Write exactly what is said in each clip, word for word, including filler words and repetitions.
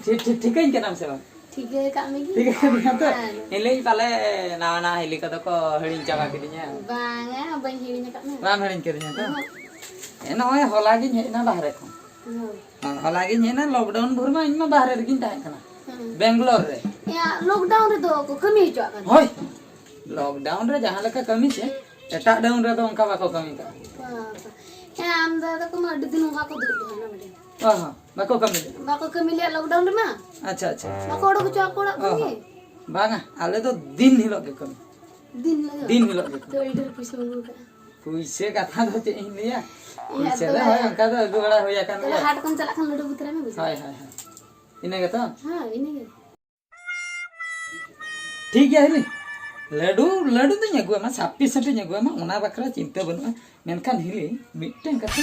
ᱴᱷᱤᱠ, ᱴᱷᱤᱠ, ᱴᱷᱤᱠᱟᱹᱧ ᱠᱟᱱᱟᱢ ᱥᱮ ᱵᱟᱝ? ᱴᱷᱤᱠᱟᱹ ᱟᱠᱟᱫ ᱢᱮᱜᱮ᱾ ᱴᱷᱤᱠᱟᱹ ᱠᱟᱫᱤᱧᱟ ᱛᱚ? ᱦᱮᱸ᱾ ᱤᱧ ᱞᱟᱹᱭᱟᱹᱧ ᱯᱟᱞᱮ ᱱᱟᱣᱟ ᱱᱟᱣᱟ ᱦᱤᱞᱤ ᱠᱚᱫᱚ ᱠᱚ ᱦᱤᱲᱤᱧ ᱪᱟᱵᱟ ᱠᱤᱫᱤᱧᱟ᱾ ᱵᱟᱝᱟ, ᱵᱟᱹᱧ ᱦᱤᱲᱤᱧ ᱟᱠᱟᱫ ᱢᱮᱭᱟ᱾ ᱵᱟᱢ ᱦᱤᱲᱤᱧ ᱠᱟᱫᱤᱧᱟ ᱛᱚ? ᱩᱦᱩᱸ᱾ ᱦᱮᱸ, ᱱᱚᱜᱼᱚᱭ ᱦᱚᱞᱟ ᱜᱤᱧ ᱦᱮᱡ ᱮᱱᱟ ᱵᱟᱦᱨᱮ ᱠᱷᱚᱱ᱾ ᱦᱳᱭ᱾ ᱦᱮᱸ, ᱦᱚᱞᱟ ᱜᱤᱧ ᱦᱮᱡ ᱮᱱᱟ, lockdown ᱵᱷᱳᱨ ᱢᱟ ᱤᱧ ᱢᱟ ᱵᱟᱦᱨᱮ ᱨᱮᱜᱤᱧ ᱛᱟᱦᱮᱸ ᱠᱟᱱᱟ᱾ ᱦᱮᱸ᱾ ᱵᱮᱝᱜᱟᱞᱳᱨ ᱨᱮ᱾ ᱭᱟ, lockdown ᱨᱮᱫᱚ ᱠᱚ ᱠᱟᱹᱢᱤ ᱦᱚᱪᱚᱣᱟᱜ ᱠᱟᱱ ᱦᱳᱭ᱾ Lockdown ᱨᱮ ᱡᱟᱦᱟᱸ ᱞᱮᱠᱟ ᱠᱟᱹᱢᱤ ᱥᱮ, ᱮᱴᱟᱜ down ᱨᱮᱫᱚ ᱚᱱᱠᱟ ᱵᱟᱠᱚ ᱠᱟᱹᱢᱤ ᱠᱟᱜᱼᱟ᱾ ᱵᱟᱵᱟ᱾ ᱦᱮᱸ, ᱟᱢ ᱫᱟᱫᱟ ᱛᱟᱠᱚ ᱢᱟ ᱟᱹᱰᱤ ᱫᱤᱱ ᱚᱱᱠᱟ ᱠᱚ ᱫᱩᱲᱩᱵ ᱛᱟᱦᱮᱱᱟ ᱵᱚᱞᱮ᱾ ᱚ ᱦᱚᱸ, ᱵᱟᱠᱚ ᱠᱟᱹᱢᱤ ᱞᱮᱫᱟ᱾ ᱵᱟᱠᱚ ᱠᱟᱹᱢᱤ ᱞᱮᱫᱟ lockdown ᱨᱮᱢᱟ᱾ ᱟᱪᱪᱷᱟ, ᱟᱪᱪᱷᱟ, ᱟᱪᱪᱷᱟ᱾ ᱵᱟᱠᱚ ᱚᱰᱚᱠ ᱦᱚᱪᱚ ᱟᱠᱚ ᱚᱲᱟᱜ ᱚ ᱠᱷᱚᱱ ᱜᱮ᱾ ᱦᱚᱸ᱾ ᱵᱟᱝᱟ, ᱟᱞᱮ ᱫᱚ ᱫᱤᱱ ᱦᱤᱞᱳᱜ ᱜᱮ ᱠᱟᱹᱢᱤ᱾ ᱫᱤᱱ ᱦᱤᱞᱳᱜ ᱜᱮ? ᱫᱤᱱ ᱦᱤᱞᱳᱜ ᱜᱮ ᱠᱟᱹᱢᱤ᱾ ᱛᱚ ᱟᱹᱰᱤ ᱰᱷᱮᱨ ᱯᱩᱭᱥᱟᱹ ᱵᱚᱱ ᱟᱹᱜᱩ ᱠᱟᱜᱼᱟ᱾ ᱯᱩᱭᱥᱟᱹ ᱠᱟᱛᱷᱟ ᱫᱚ ᱪᱮᱫ ᱤᱧ ᱞᱟᱹᱭᱟ? ᱤᱧᱟᱹᱜ ᱯᱩᱭᱥᱟᱹ ᱫᱚ ᱫᱚ ᱦᱳᱭ, ᱚᱱᱠᱟ ᱫᱚ ᱟᱹᱜᱩ ᱵᱟᱲᱟ ᱦᱩᱭ ᱟᱠᱟᱱ ᱛᱚᱵᱮ ᱜᱮᱭᱟ᱾ ᱦᱟᱴ ᱠᱚᱢ ᱪᱟᱞᱟᱜ ᱠᱷᱟᱱ ᱞᱟᱹᱰᱩ ᱵᱩᱛᱨᱟᱭ ᱢᱮ, ᱵᱩᱡᱷᱟᱹᱣ? ᱦᱳᱭ, ᱦᱳᱭ, ᱦᱳᱭ᱾ ᱤᱱᱟᱹ ᱜᱮᱛᱚ? ᱦᱮᱸ, ᱤᱱᱟᱹ ᱜᱮ᱾ ᱴᱷᱤᱠ ᱜᱮᱭᱟ ᱦᱤᱞᱤ, ᱞᱟᱹᱰᱩ, ᱞᱟᱹᱰᱩ ᱫᱚᱧ ᱟᱹᱜᱩᱣᱟᱢᱟ, sufficient ᱤᱧ ᱟᱹᱜᱩᱣᱟᱢᱟ, ᱚᱱᱟ ᱵᱟᱠᱷᱨᱟ ᱪᱤᱱᱛᱟᱹ ᱵᱟᱹᱱᱩᱜᱼᱟ᱾ ᱢᱮᱱᱠᱷᱟᱱ ᱦᱤᱞᱤ, ᱢᱤᱫᱴᱮᱱ ᱠᱟᱛᱷᱟ,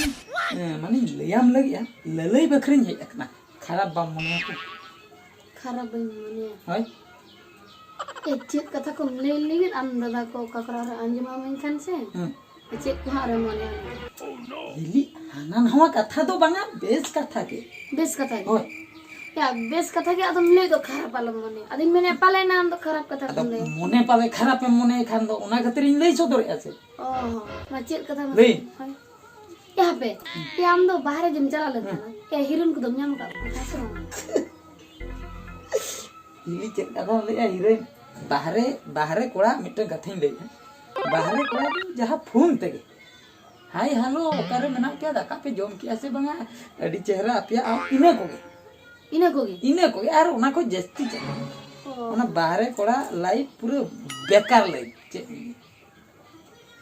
ᱮ, ᱢᱟᱱᱮᱧ ᱞᱟᱹᱭᱟᱢ ᱞᱟᱹᱜᱤᱫᱼᱟ, ᱞᱟᱹᱞᱟᱹᱭ ᱵᱟᱠᱷᱨᱟᱧ ᱦᱮᱡ ᱟᱠᱟᱱᱟ, ᱠᱷᱟᱨᱟᱯ ᱵᱟᱢ ᱢᱚᱱᱮᱭᱟ ᱛᱚ? ᱠᱷᱟᱨᱟᱯ ᱵᱟᱹᱧ ᱢᱚᱱᱮᱭᱟ᱾ ᱦᱳᱭ᱾ ᱮ, ᱪᱮᱫ ᱠᱟᱛᱷᱟ ᱠᱚᱢ ᱞᱟᱹᱭ ᱞᱟᱹᱜᱤᱫ ᱟᱢ ᱫᱟᱫᱟ ᱠᱚ ᱚᱠᱟ ᱠᱚᱨᱮ ᱟᱨᱦᱚᱸ ᱟᱸᱡᱚᱢᱟᱢ ᱮᱱᱠᱷᱟᱱ ᱥᱮ? ᱦᱩᱸ᱾ ᱪᱮᱫ ᱠᱚ ᱦᱟᱸᱜ ᱨᱮ ᱢᱚᱱᱮᱭᱟ? ᱦᱤᱞᱤ, ᱦᱟᱱᱟ ᱱᱟᱣᱟ ᱠᱟᱛᱷᱟ ᱫᱚ ᱵᱟᱝᱟ, ᱵᱮᱥ ᱠᱟᱛᱷᱟ ᱜᱮ᱾ ᱵᱮᱥ ᱠᱟᱛᱷᱟ ᱜᱮ? ᱦᱳᱭ᱾ ᱭᱟ, ᱵᱮᱥ ᱠᱟᱛᱷᱟ ᱜᱮ, ᱟᱫᱚᱢ ᱞᱟᱹᱭ ᱫᱚ ᱠᱷᱟᱨᱟᱯ ᱟᱞᱚᱢ ᱢᱚᱱᱮᱭᱟ᱾ ᱟᱫᱚᱧ ᱢᱮᱱᱮᱫ ᱯᱟᱞᱮᱱ ᱟᱢ ᱫᱚ ᱠᱷᱟᱨᱟᱯ ᱠᱟᱛᱷᱟ ᱟᱫᱚ ᱠᱚᱢ ᱞᱟᱹᱭᱟ᱾ ᱢᱚᱱᱮ ᱯᱟᱞᱮ ᱠᱷᱟᱨᱟᱯ ᱮᱢ ᱢᱚᱱᱮᱭ ᱠᱷᱟᱱ ᱫᱚ ᱚᱱᱟ ᱠᱷᱟᱹᱛᱤᱨ ᱤᱧ ᱞᱟᱹᱭ ᱥᱚᱫᱚᱨᱮᱫᱼᱟ ᱥᱮ᱾ ᱚ, ᱢᱟ ᱪᱮᱫ ᱠᱟᱛᱷᱟ ᱢᱟᱥᱮ? ᱞᱟᱹᱭ᱾ ᱦᱳᱭ᱾ ᱭᱟ, ᱦᱟᱯᱮ, ᱭᱟ, ᱟᱢ ᱫᱚ ᱵᱟᱦᱨᱮ ᱜᱮᱢ ᱪᱟᱞᱟᱣ ᱞᱮᱱ ᱦᱮᱸ᱾ ᱛᱟᱦᱮᱱᱟ᱾ ᱭᱟ, heroine ᱠᱚᱫᱚᱢ ᱧᱟᱢ ᱟᱠᱟᱫ ᱠᱚᱣᱟ ᱥᱮ ᱵᱟᱝ? ᱦᱤᱞᱤ ᱪᱮᱫ ᱠᱟᱛᱷᱟᱢ ᱞᱟᱹᱭᱮᱜᱼᱟ, heroine? ᱵᱟᱦᱨᱮ, ᱵᱟᱦᱨᱮ ᱠᱚᱲᱟ ᱢᱤᱫᱴᱮᱱ ᱠᱟᱛᱷᱟᱧ ᱞᱟᱹᱭᱮᱜᱼᱟ᱾ ᱵᱟᱦᱨᱮ ᱠᱚᱲᱟ ᱫᱚ ᱡᱟᱦᱟᱸ ᱯᱷᱳᱱ ᱛᱮᱜᱮ, "ᱦᱟᱭ, ᱦᱮᱞᱳ, ᱚᱠᱟᱨᱮ ᱢᱮᱱᱟᱜ ᱯᱮᱭᱟ? ᱫᱟᱠᱟ ᱯᱮ ᱡᱚᱢ ᱠᱮᱜᱼᱟ ᱥᱮ ᱵᱟᱝᱟ? ᱟᱹᱰᱤ ᱪᱮᱦᱨᱟ ᱟᱯᱮᱭᱟᱜ ᱟᱢ", ᱤᱱᱟᱹ ᱠᱚᱜᱮ᱾ ᱤᱱᱟᱹ ᱠᱚᱜᱮ? ᱤᱱᱟᱹ ᱠᱚᱜᱮ, ᱟᱨ ᱚᱱᱟ ᱠᱷᱚᱡ ᱡᱟᱹᱥᱛᱤ ᱪᱮᱫ ᱦᱚᱸ ᱵᱟᱝ᱾ ᱚ᱾ ᱚᱱᱟ ᱵᱟᱦᱨᱮ ᱠᱚᱲᱟ life ᱯᱩᱨᱟᱹ ᱵᱮᱠᱟᱨ life, ᱪᱮᱫ ᱮᱢ ᱞᱟᱹᱭᱟ?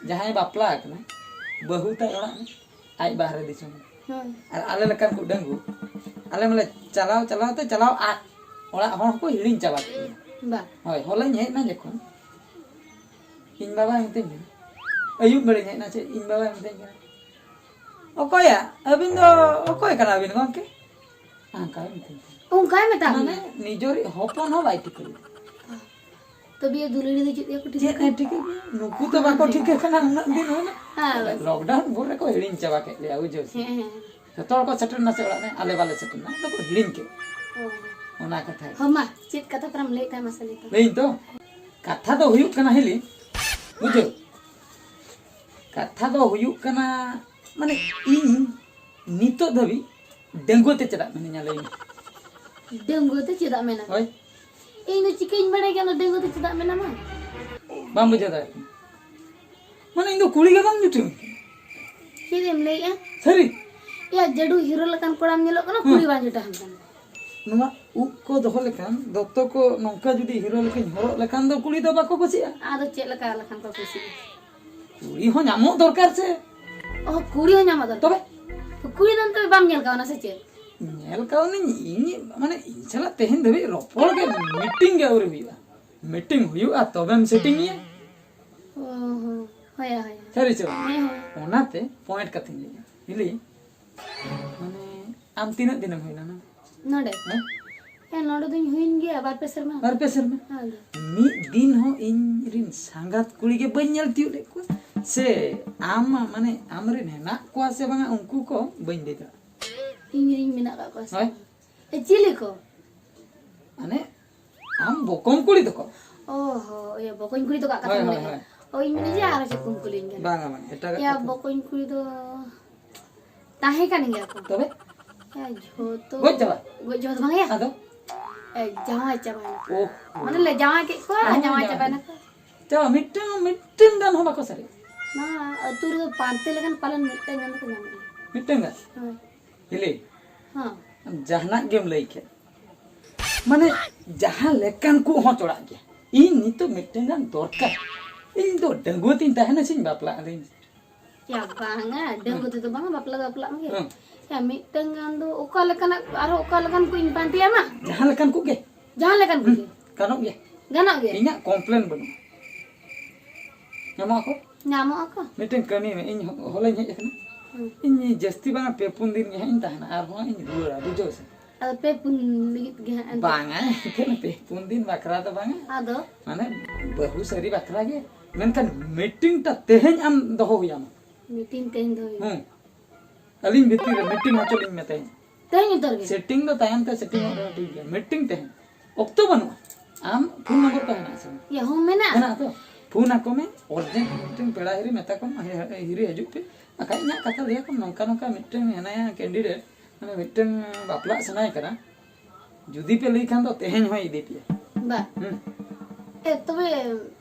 ᱡᱟᱦᱟᱸᱭ ᱵᱟᱯᱞᱟ ᱟᱠᱟᱱᱟ, ᱵᱟᱹᱦᱩ ᱛᱟᱭ ᱚᱲᱟᱜ ᱨᱮ, ᱟᱡ ᱵᱟᱦᱨᱮ ᱫᱤᱥᱚᱢ ᱨᱮ᱾ ᱦᱳᱭ᱾ ᱟᱨ ᱟᱞᱮ ᱞᱮᱠᱟᱱ ᱠᱚ ᱰᱟᱺᱜᱩᱣᱟᱹ, ᱟᱞᱮ ᱢᱟᱞᱮ ᱪᱟᱞᱟᱣ, ᱪᱟᱞᱟᱣ ᱛᱮ ᱪᱟᱞᱟᱣ ᱟᱫ, ᱚᱲᱟᱜ ᱦᱚᱲ ᱦᱚᱸᱠᱚ ᱦᱤᱲᱤᱧ ᱪᱟᱵᱟ ᱠᱮᱫ ᱞᱮᱭᱟ᱾ ᱵᱟ᱾ ᱦᱳᱭ, ᱦᱚᱞᱟᱧ ᱦᱮᱡ ᱮᱱᱟ ᱡᱚᱠᱷᱚᱱ, ᱤᱧ ᱵᱟᱵᱟᱭ ᱢᱤᱛᱟᱹᱧ ᱠᱟᱱᱟ, ᱟᱹᱭᱩᱵ ᱵᱮᱲᱟᱧ ᱦᱮᱡ ᱮᱱᱟ ᱪᱮ, ᱤᱧ ᱵᱟᱵᱟᱭ ᱢᱤᱛᱟᱹᱧ ᱠᱟᱱᱟ, "ᱚᱠᱚᱭᱟ? ᱟᱹᱵᱤᱱ ᱫᱚ ᱚᱠᱚᱭ ᱠᱟᱱᱟ ᱵᱤᱱ ᱜᱚᱢᱠᱮ?" ᱚᱱᱠᱟᱭ ᱢᱤᱛᱟᱹᱧ ᱠᱟᱱᱟ᱾ ᱚᱱᱠᱟᱭ ᱢᱮᱛᱟᱜ ᱢᱟᱱᱮ ᱢᱮᱭᱟ? ᱱᱤᱡᱮᱨᱤᱡ ᱦᱚᱯᱚᱱ ᱦᱚᱸ ᱵᱟᱭ ᱴᱷᱤᱠᱟᱹ ᱞᱮᱫᱟ᱾ ᱛᱚᱵᱮ ᱫᱩᱞᱟᱹᱲᱤ ᱫᱚ ᱪᱮᱫ ᱭᱟ ᱠᱚ ᱴᱷᱤᱠᱟᱹ ᱪᱮᱫ ᱠᱟᱱᱟ? ᱮ ᱴᱷᱤᱠᱟᱹ ᱠᱮᱫᱟ? ᱱᱩᱠᱩ ᱛᱚ ᱵᱟᱠᱚ ᱴᱷᱤᱠᱟᱹ ᱠᱟᱱᱟ ᱩᱱᱟᱹᱜ ᱫᱤᱱ ᱦᱩᱭᱱᱟ᱾ ᱦᱮᱸ, ᱵᱟᱥ᱾ Lockdown ᱵᱷᱳᱨ ᱨᱮᱠᱚ ᱦᱤᱲᱤᱧ ᱪᱟᱵᱟ ᱠᱮᱫ ᱞᱮᱭᱟ, ᱵᱩᱡᱷᱟᱹᱣ ᱥᱮ? ᱦᱮᱸ, ᱦᱮᱸ᱾ ᱡᱚᱛᱚ ᱦᱚᱲ ᱠᱚ ᱥᱮᱴᱮᱨ ᱮᱱᱟ ᱥᱮ ᱚᱲᱟᱜ ᱨᱮ, ᱟᱞᱮ ᱵᱟᱞᱮ ᱥᱮᱴᱮᱨ ᱮᱱᱟ, ᱟᱫᱚ ᱠᱚ ᱦᱤᱲᱤᱧ ᱠᱮᱫ᱾ ᱚ᱾ ᱚᱱᱟ ᱠᱟᱛᱷᱟ ᱜᱮ᱾ ᱦᱚᱸ, ᱢᱟ, ᱪᱮᱫ ᱠᱟᱛᱷᱟ ᱯᱮᱨᱟᱢ ᱞᱟᱹᱭᱮᱫ ᱛᱟᱦᱮᱸ, ᱢᱟᱥᱮ ᱞᱟᱹᱭ ᱛᱟᱢ᱾ ᱞᱟᱹᱭᱟᱹᱧ ᱛᱚ, ᱠᱟᱛᱷᱟ ᱫᱚ ᱦᱩᱭᱩᱜ ᱠᱟᱱᱟ ᱦᱤᱞᱤ, ᱵᱩᱡᱷᱟᱹᱣ? ᱠᱟᱛᱷᱟ ᱫᱚ ᱦᱩᱭᱩᱜ ᱠᱟᱱᱟ, ᱢᱟᱱᱮ, ᱤᱧ ᱱᱤᱛᱚᱜ ᱫᱷᱟᱹᱵᱤᱡ ᱰᱟᱺᱜᱩᱣᱟᱹ ᱛᱮ ᱪᱮᱫᱟᱜ ᱢᱤᱱᱟᱹᱧᱟ, ᱞᱟᱹᱭ ᱢᱮ? ᱰᱟᱺᱜᱩᱣᱟᱹ ᱛᱮ ᱪᱮᱫᱟᱜ ᱢᱮᱱᱟᱢᱟ? ᱦᱳᱭ᱾ ᱤᱧ ᱫᱚ ᱪᱤᱠᱟᱹᱧ ᱵᱟᱲᱟᱭ ᱠᱮᱭᱟ ᱚᱱᱟ ᱰᱟᱺᱜᱩᱣᱟᱹ ᱛᱮ ᱪᱮᱫᱟᱜ ᱢᱮᱱᱟᱢᱟ? ᱵᱟᱢ ᱵᱩᱡᱷᱟᱹᱣ ᱫᱟᱲᱮᱭᱟᱜ ᱠᱟᱱᱟ? ᱢᱟᱱᱮ, ᱤᱧ ᱫᱚ ᱠᱩᱲᱤ ᱜᱮ ᱵᱟᱝ ᱡᱩᱴᱟᱹᱣ ᱠᱟᱱᱟ᱾ ᱪᱮᱫ ᱮᱢ ᱞᱟᱹᱭᱮᱜᱼᱟ? ᱥᱟᱹᱨᱤ᱾ ᱭᱟ, ᱡᱟᱹᱰᱩ ᱦᱤᱨᱳ ᱞᱮᱠᱟᱱ ᱠᱚᱲᱟᱢ ᱧᱮᱞᱚᱜ ᱠᱟᱱᱟ, ᱦᱮᱸ᱾ ᱠᱩᱲᱤ ᱵᱟᱝ ᱡᱩᱴᱟᱹᱣ ᱟᱢ ᱠᱟᱱᱟ᱾ ᱱᱚᱣᱟ ᱩᱵ ᱠᱚ ᱫᱚᱦᱚ ᱞᱮᱠᱷᱟᱱ, ᱫᱚᱛᱚ ᱠᱚ ᱱᱚᱝᱠᱟ ᱡᱩᱫᱤ ᱦᱤᱨᱳ ᱞᱮᱠᱟᱧ ᱦᱚᱨᱚᱜ ᱞᱮᱠᱷᱟᱱ ᱫᱚ ᱠᱩᱲᱤ ᱫᱚ ᱵᱟᱠᱚ ᱠᱩᱥᱤᱜᱼᱟ᱾ ᱟᱫᱚ ᱪᱮᱫ ᱞᱮᱠᱟ ᱞᱮᱠᱷᱟᱱ ᱠᱚ ᱠᱩᱥᱤᱜᱼᱟ? ᱠᱩᱲᱤ ᱦᱚᱸ ᱧᱟᱢᱚᱜ ᱫᱚᱨᱠᱟᱨ ᱥᱮ᱾ ᱚ, ᱠᱩᱲᱤ ᱦᱚᱸ ᱧᱟᱢᱚᱜ ᱫᱚᱨᱠᱟᱨ᱾ ᱛᱚᱵᱮ? ᱛᱚ ᱠᱩᱲᱤ ᱫᱚ ᱱᱤᱛᱚᱜ ᱵᱟᱢ ᱧᱮᱞ ᱠᱟᱣᱱᱟ ᱥᱮ ᱪᱮᱫ? ᱧᱮᱞ ᱠᱟᱣᱱᱟᱹᱧ, ᱤᱧ ᱢᱟᱱᱮ ᱤᱧ ᱥᱟᱞᱟᱜ ᱛᱮᱦᱮᱧ ᱫᱷᱟᱹᱵᱤᱡ ᱨᱚᱯᱚᱲ ᱜᱮ ᱢᱤᱴᱤᱝ ᱜᱮ ᱟᱹᱣᱨᱤ ᱦᱩᱭᱩᱜᱼᱟ᱾ ᱢᱤᱴᱤᱝ ᱦᱩᱭᱩᱜᱼᱟ ᱛᱚᱵᱮᱢ ᱥᱮᱴᱤᱝ ᱮᱭᱟ᱾ ᱚ ᱦᱚᱸ, ᱦᱳᱭ, ᱦᱳᱭ᱾ ᱥᱟᱹᱨᱤ ᱪᱮ ᱵᱟᱝ? ᱦᱮᱸ, ᱦᱳᱭ᱾ ᱚᱱᱟᱛᱮ ᱯᱚᱭᱮᱱᱴ ᱠᱟᱛᱷᱟᱧ ᱞᱟᱹᱭᱟ᱾ ᱦᱤᱞᱤ, ᱢᱟᱱᱮ ᱟᱢ ᱛᱤᱱᱟᱹᱜ ᱫᱤᱱᱮᱢ ᱦᱩᱭᱱᱟ ᱱᱚᱰᱮ? ᱱᱚᱰᱮ? ᱦᱮᱸ? ᱦᱮᱸ, ᱱᱚᱰᱮ ᱫᱚᱧ ᱦᱩᱭᱮᱱ ᱜᱮᱭᱟ ᱵᱟᱨ ᱯᱮ ᱥᱮᱨᱢᱟ᱾ ᱵᱟᱨ ᱯᱮ ᱥᱮᱨᱢᱟ? ᱦᱮᱸ, ᱟᱫᱚ᱾ ᱢᱤᱫ ᱫᱤᱱ ᱦᱚᱸ ᱤᱧ ᱨᱤᱱ ᱥᱟᱸᱜᱟᱛ ᱠᱩᱲᱤ ᱜᱮ ᱵᱟᱹᱧ ᱧᱮᱞ ᱛᱤᱭᱳᱜ ᱞᱮᱫ ᱠᱚᱣᱟ᱾ ᱥᱮ ᱟᱢ ᱢᱟ, ᱢᱟᱱᱮ, ᱟᱢ ᱨᱤᱱ ᱦᱮᱱᱟᱜ ᱠᱚᱣᱟ ᱥᱮ ᱵᱟᱝᱟ, ᱩᱱᱠᱩ ᱠᱚ ᱵᱟᱹᱧ ᱞᱟᱹᱭ ᱫᱟᱲᱮᱭᱟᱜᱼᱟ᱾ ᱤᱧ ᱨᱤᱱ ᱢᱮᱱᱟᱜ ᱠᱟᱜ ᱠᱚᱣᱟ ᱥᱮ ᱦᱳᱭ᱾ ᱵᱟᱝ? ᱮ, ᱪᱤᱞᱤ ᱠᱚ? ᱢᱟᱱᱮ, ᱟᱢ ᱵᱚᱠᱚᱧ ᱠᱩᱲᱤ ᱛᱟᱠᱚ᱾ ᱚ ᱦᱚ, ᱤᱭᱟᱹ, ᱵᱚᱠᱚᱧ ᱠᱩᱲᱤ ᱛᱟᱠᱚᱣᱟᱜ ᱦᱳᱭ, ᱠᱟᱛᱷᱟᱢ ᱦᱳᱭ, ᱞᱟᱹᱭᱮᱫᱼᱟ? ᱦᱳᱭ᱾ ᱚ, ᱤᱧ ᱢᱮᱱᱮᱫᱼᱟ ᱟᱨᱚ ᱪᱮᱫ ᱠᱚᱢ ᱠᱩᱞᱤᱧ ᱠᱟᱱᱟ᱾ ᱵᱟᱝᱟ, ᱵᱟᱝᱟ, ᱮᱴᱟᱜᱟᱜ ᱭᱟ, ᱠᱟᱛᱷᱟ᱾ ᱵᱚᱠᱚᱧ ᱠᱩᱲᱤ ᱫᱚ ᱛᱟᱦᱮᱸ ᱠᱟᱱ ᱜᱮᱭᱟ ᱠᱚ᱾ ᱛᱚᱵᱮ? ᱭᱟ, ᱡᱷᱚᱛᱚ ᱜᱚᱡ ᱪᱟᱵᱟ? ᱜᱚᱡ ᱪᱟᱵᱟ ᱫᱚ ᱵᱟᱝ ᱭᱟ? ᱟᱫᱚ? ᱮ, ᱡᱟᱶᱟᱭ ᱪᱟᱵᱟᱭᱮᱱᱟ ᱠᱚ᱾ ᱳᱦ᱾ ᱢᱟᱱᱮ ᱞᱮ ᱡᱟᱶᱟᱭ ᱠᱮᱫ ᱠᱚᱣᱟ, ᱟᱨᱦᱚᱸ ᱡᱟᱶᱟᱭ ᱡᱟᱶᱟᱭ᱾ ᱪᱟᱵᱟᱭᱮᱱᱟ ᱠᱚ᱾ ᱪᱟᱵᱟ, ᱢᱤᱫᱴᱟᱝ, ᱢᱤᱫᱴᱟᱝ ᱜᱟᱱ ᱦᱚᱸ ᱵᱟᱠᱚ ᱥᱟᱨᱮᱜᱼᱟ᱾ ᱱᱚᱣᱟ ᱟᱹᱛᱩ ᱨᱮᱫᱚ ᱯᱟᱱᱛᱮ ᱞᱮᱠᱟᱱ ᱯᱟᱞᱮᱱ ᱢᱤᱫᱴᱟᱝ ᱜᱟᱱ ᱫᱚᱠᱚ ᱧᱟᱢᱚᱜᱼᱟ᱾ ᱢᱤᱫᱴᱟᱝ ᱜᱟᱱ? ᱦᱳᱭ᱾ ᱦᱤᱞᱤ, ᱦᱚᱸ᱾ ᱡᱟᱦᱟᱱᱟᱜ ᱜᱮᱢ ᱞᱟᱹᱭ ᱠᱮᱫ, ᱢᱟᱱᱮ, ᱡᱟᱦᱟᱸ ᱞᱮᱠᱟᱱ ᱠᱚ ᱦᱚᱸ ᱪᱚᱲᱟᱜ ᱜᱮᱭᱟ᱾ ᱤᱧ ᱱᱤᱛᱚᱜ ᱢᱤᱫᱴᱟᱝ ᱜᱟᱱ ᱫᱚᱨᱠᱟᱨ᱾ ᱤᱧ ᱫᱚ ᱰᱟᱺᱜᱩᱣᱟᱹ ᱛᱤᱧ ᱛᱟᱦᱮᱱᱟ ᱥᱮᱧ ᱵᱟᱯᱞᱟᱜᱼᱟ, ᱞᱟᱹᱭ ᱢᱮ᱾ ᱭᱟ, ᱵᱟᱝᱟ, ᱰᱟᱺᱜᱩᱣᱟᱹ ᱛᱮᱫᱚ ᱵᱟᱝᱟ, ᱵᱟᱯᱞᱟ ᱫᱚ ᱵᱟᱯᱞᱟᱜ ᱢᱮ᱾ ᱦᱮᱸ᱾ ᱭᱟ, ᱢᱤᱫᱴᱟᱝ ᱜᱟᱱ ᱫᱚ ᱚᱠᱟ ᱞᱮᱠᱟᱱᱟᱜ, ᱟᱨᱦᱚᱸ ᱚᱠᱟ ᱞᱮᱠᱟᱱ ᱠᱚᱧ ᱯᱟᱱᱛᱮᱭᱟ ᱢᱟ? ᱡᱟᱦᱟᱸ ᱞᱮᱠᱟᱱ ᱠᱚᱜᱮ᱾ ᱡᱟᱦᱟᱸ ᱞᱮᱠᱟᱱ ᱠᱚᱜᱮ? ᱦᱩᱸ, ᱜᱟᱱᱚᱜ ᱜᱮᱭᱟ᱾ ᱜᱟᱱᱚᱜ ᱜᱮᱭᱟ? ᱤᱧᱟᱹᱜ ᱠᱚᱢᱯᱞᱮᱱ ᱵᱟᱹᱱᱩᱜᱼᱟ᱾ ᱧᱟᱢᱚᱜ ᱟᱠᱚ? ᱧᱟᱢᱚᱜ ᱟᱠᱚ᱾ ᱢᱤᱫᱴᱟᱝ ᱠᱟᱹᱢᱤ ᱢᱮ, ᱤᱧ ᱦᱚ-, ᱦᱚᱞᱟᱧ ᱦᱮᱡ ᱟᱠᱟᱱᱟ᱾ ᱦᱩᱸ᱾ ᱤᱧ ᱡᱟᱹᱥᱛᱤ ᱵᱟᱝᱟ ᱯᱮ ᱯᱩᱱ ᱫᱤᱱ ᱜᱮ ᱦᱟᱸᱜ ᱤᱧ ᱛᱟᱦᱮᱱᱟ, ᱟᱨᱦᱚᱸ ᱦᱟᱸᱜ ᱤᱧ ᱨᱩᱣᱟᱹᱲᱟ, ᱵᱩᱡᱷᱟᱹᱣ ᱥᱮ? ᱟᱫᱚ ᱯᱮ ᱯᱩᱱ ᱞᱟᱹᱜᱤᱫ ᱜᱮ ᱦᱟᱸᱜ ᱮᱱᱛᱮ? ᱵᱟᱝᱟ, ᱮᱱᱠᱷᱟᱱ ᱯᱮ ᱯᱩᱱ ᱫᱤᱱ ᱵᱟᱠᱷᱨᱟ ᱫᱚ ᱵᱟᱝᱟ᱾ ᱟᱫᱚ? ᱢᱟᱱᱮ, ᱵᱟᱹᱦᱩ ᱥᱟᱹᱨᱤ ᱵᱟᱠᱷᱨᱟ ᱜᱮ᱾ ᱢᱮᱱᱠᱷᱟᱱ ᱢᱤᱴᱤᱝ ᱴᱟ ᱛᱮᱦᱮᱧ ᱟᱢ ᱫᱚᱦᱚ ᱦᱩᱭᱟᱢᱟ᱾ ᱢᱤᱴᱤᱝ ᱛᱮᱦᱮᱧ ᱫᱚᱦᱚ ᱦᱩᱭᱩᱜᱼᱟ? ᱦᱮᱸ᱾ ᱟᱹᱞᱤᱧ ᱵᱷᱤᱛᱤᱨ ᱨᱮ ᱢᱤᱴᱤᱝ ᱦᱚᱪᱚ ᱞᱤᱧ ᱢᱮ ᱛᱮᱦᱮᱧ᱾ ᱛᱮᱦᱮᱧ ᱩᱛᱟᱹᱨ ᱜᱮ᱾ ᱥᱮᱴᱤᱝ ᱫᱚ ᱛᱟᱭᱚᱢ ᱛᱮ ᱥᱮᱴᱤᱝ ᱚᱜ ᱨᱮᱦᱚᱸ ᱴᱷᱤᱠ ᱜᱮᱭᱟ, ᱢᱤᱴᱤᱝ ᱛᱮᱦᱮᱧ ᱚᱠᱛᱚ ᱵᱟᱹᱱᱩᱜᱼᱟ᱾ ᱟᱢ ᱯᱷᱳᱱ ᱱᱚᱢᱵᱚᱨ ᱠᱚ ᱦᱮᱱᱟᱜᱼᱟ ᱥᱮ ᱵᱟᱝ? ᱭᱟ, ᱦᱚᱸ, ᱢᱮᱱᱟᱜᱼᱟ᱾ ᱦᱮᱱᱟᱜᱼᱟ ᱛᱚ? ᱯᱷᱳᱱ ᱟᱠᱚ ᱢᱮ, ᱚᱨᱡᱮᱱᱴ ᱢᱤᱫᱴᱮᱱ ᱯᱮᱲᱟ ᱦᱤᱨᱤ ᱢᱮᱛᱟ ᱠᱚᱢ, ᱦᱤᱨᱤ ᱦᱤᱡᱩᱜ ᱯᱮ᱾ ᱵᱟᱠᱷᱟᱡ ᱤᱧᱟᱹᱜ ᱠᱟᱛᱷᱟ ᱞᱟᱹᱭ ᱟᱠᱚᱢ, ᱱᱚᱝᱠᱟ ᱱᱚᱝᱠᱟ ᱢᱤᱫᱴᱮᱱ ᱦᱮᱱᱟᱭᱟ ᱠᱮᱱᱰᱤᱰᱮᱴ, ᱢᱟᱱᱮ ᱢᱤᱫᱴᱮᱱ ᱵᱟᱯᱞᱟᱜ ᱥᱟᱱᱟᱭᱮ ᱠᱟᱱᱟ, ᱡᱩᱫᱤ ᱯᱮ ᱞᱟᱹᱭ ᱠᱷᱟᱱ ᱫᱚ ᱛᱮᱦᱮᱧ ᱦᱚᱸᱭ ᱤᱫᱤ ᱯᱮᱭᱟ᱾ ᱵᱟ᱾ ᱦᱩᱸ᱾ ᱮ, ᱛᱚᱵᱮ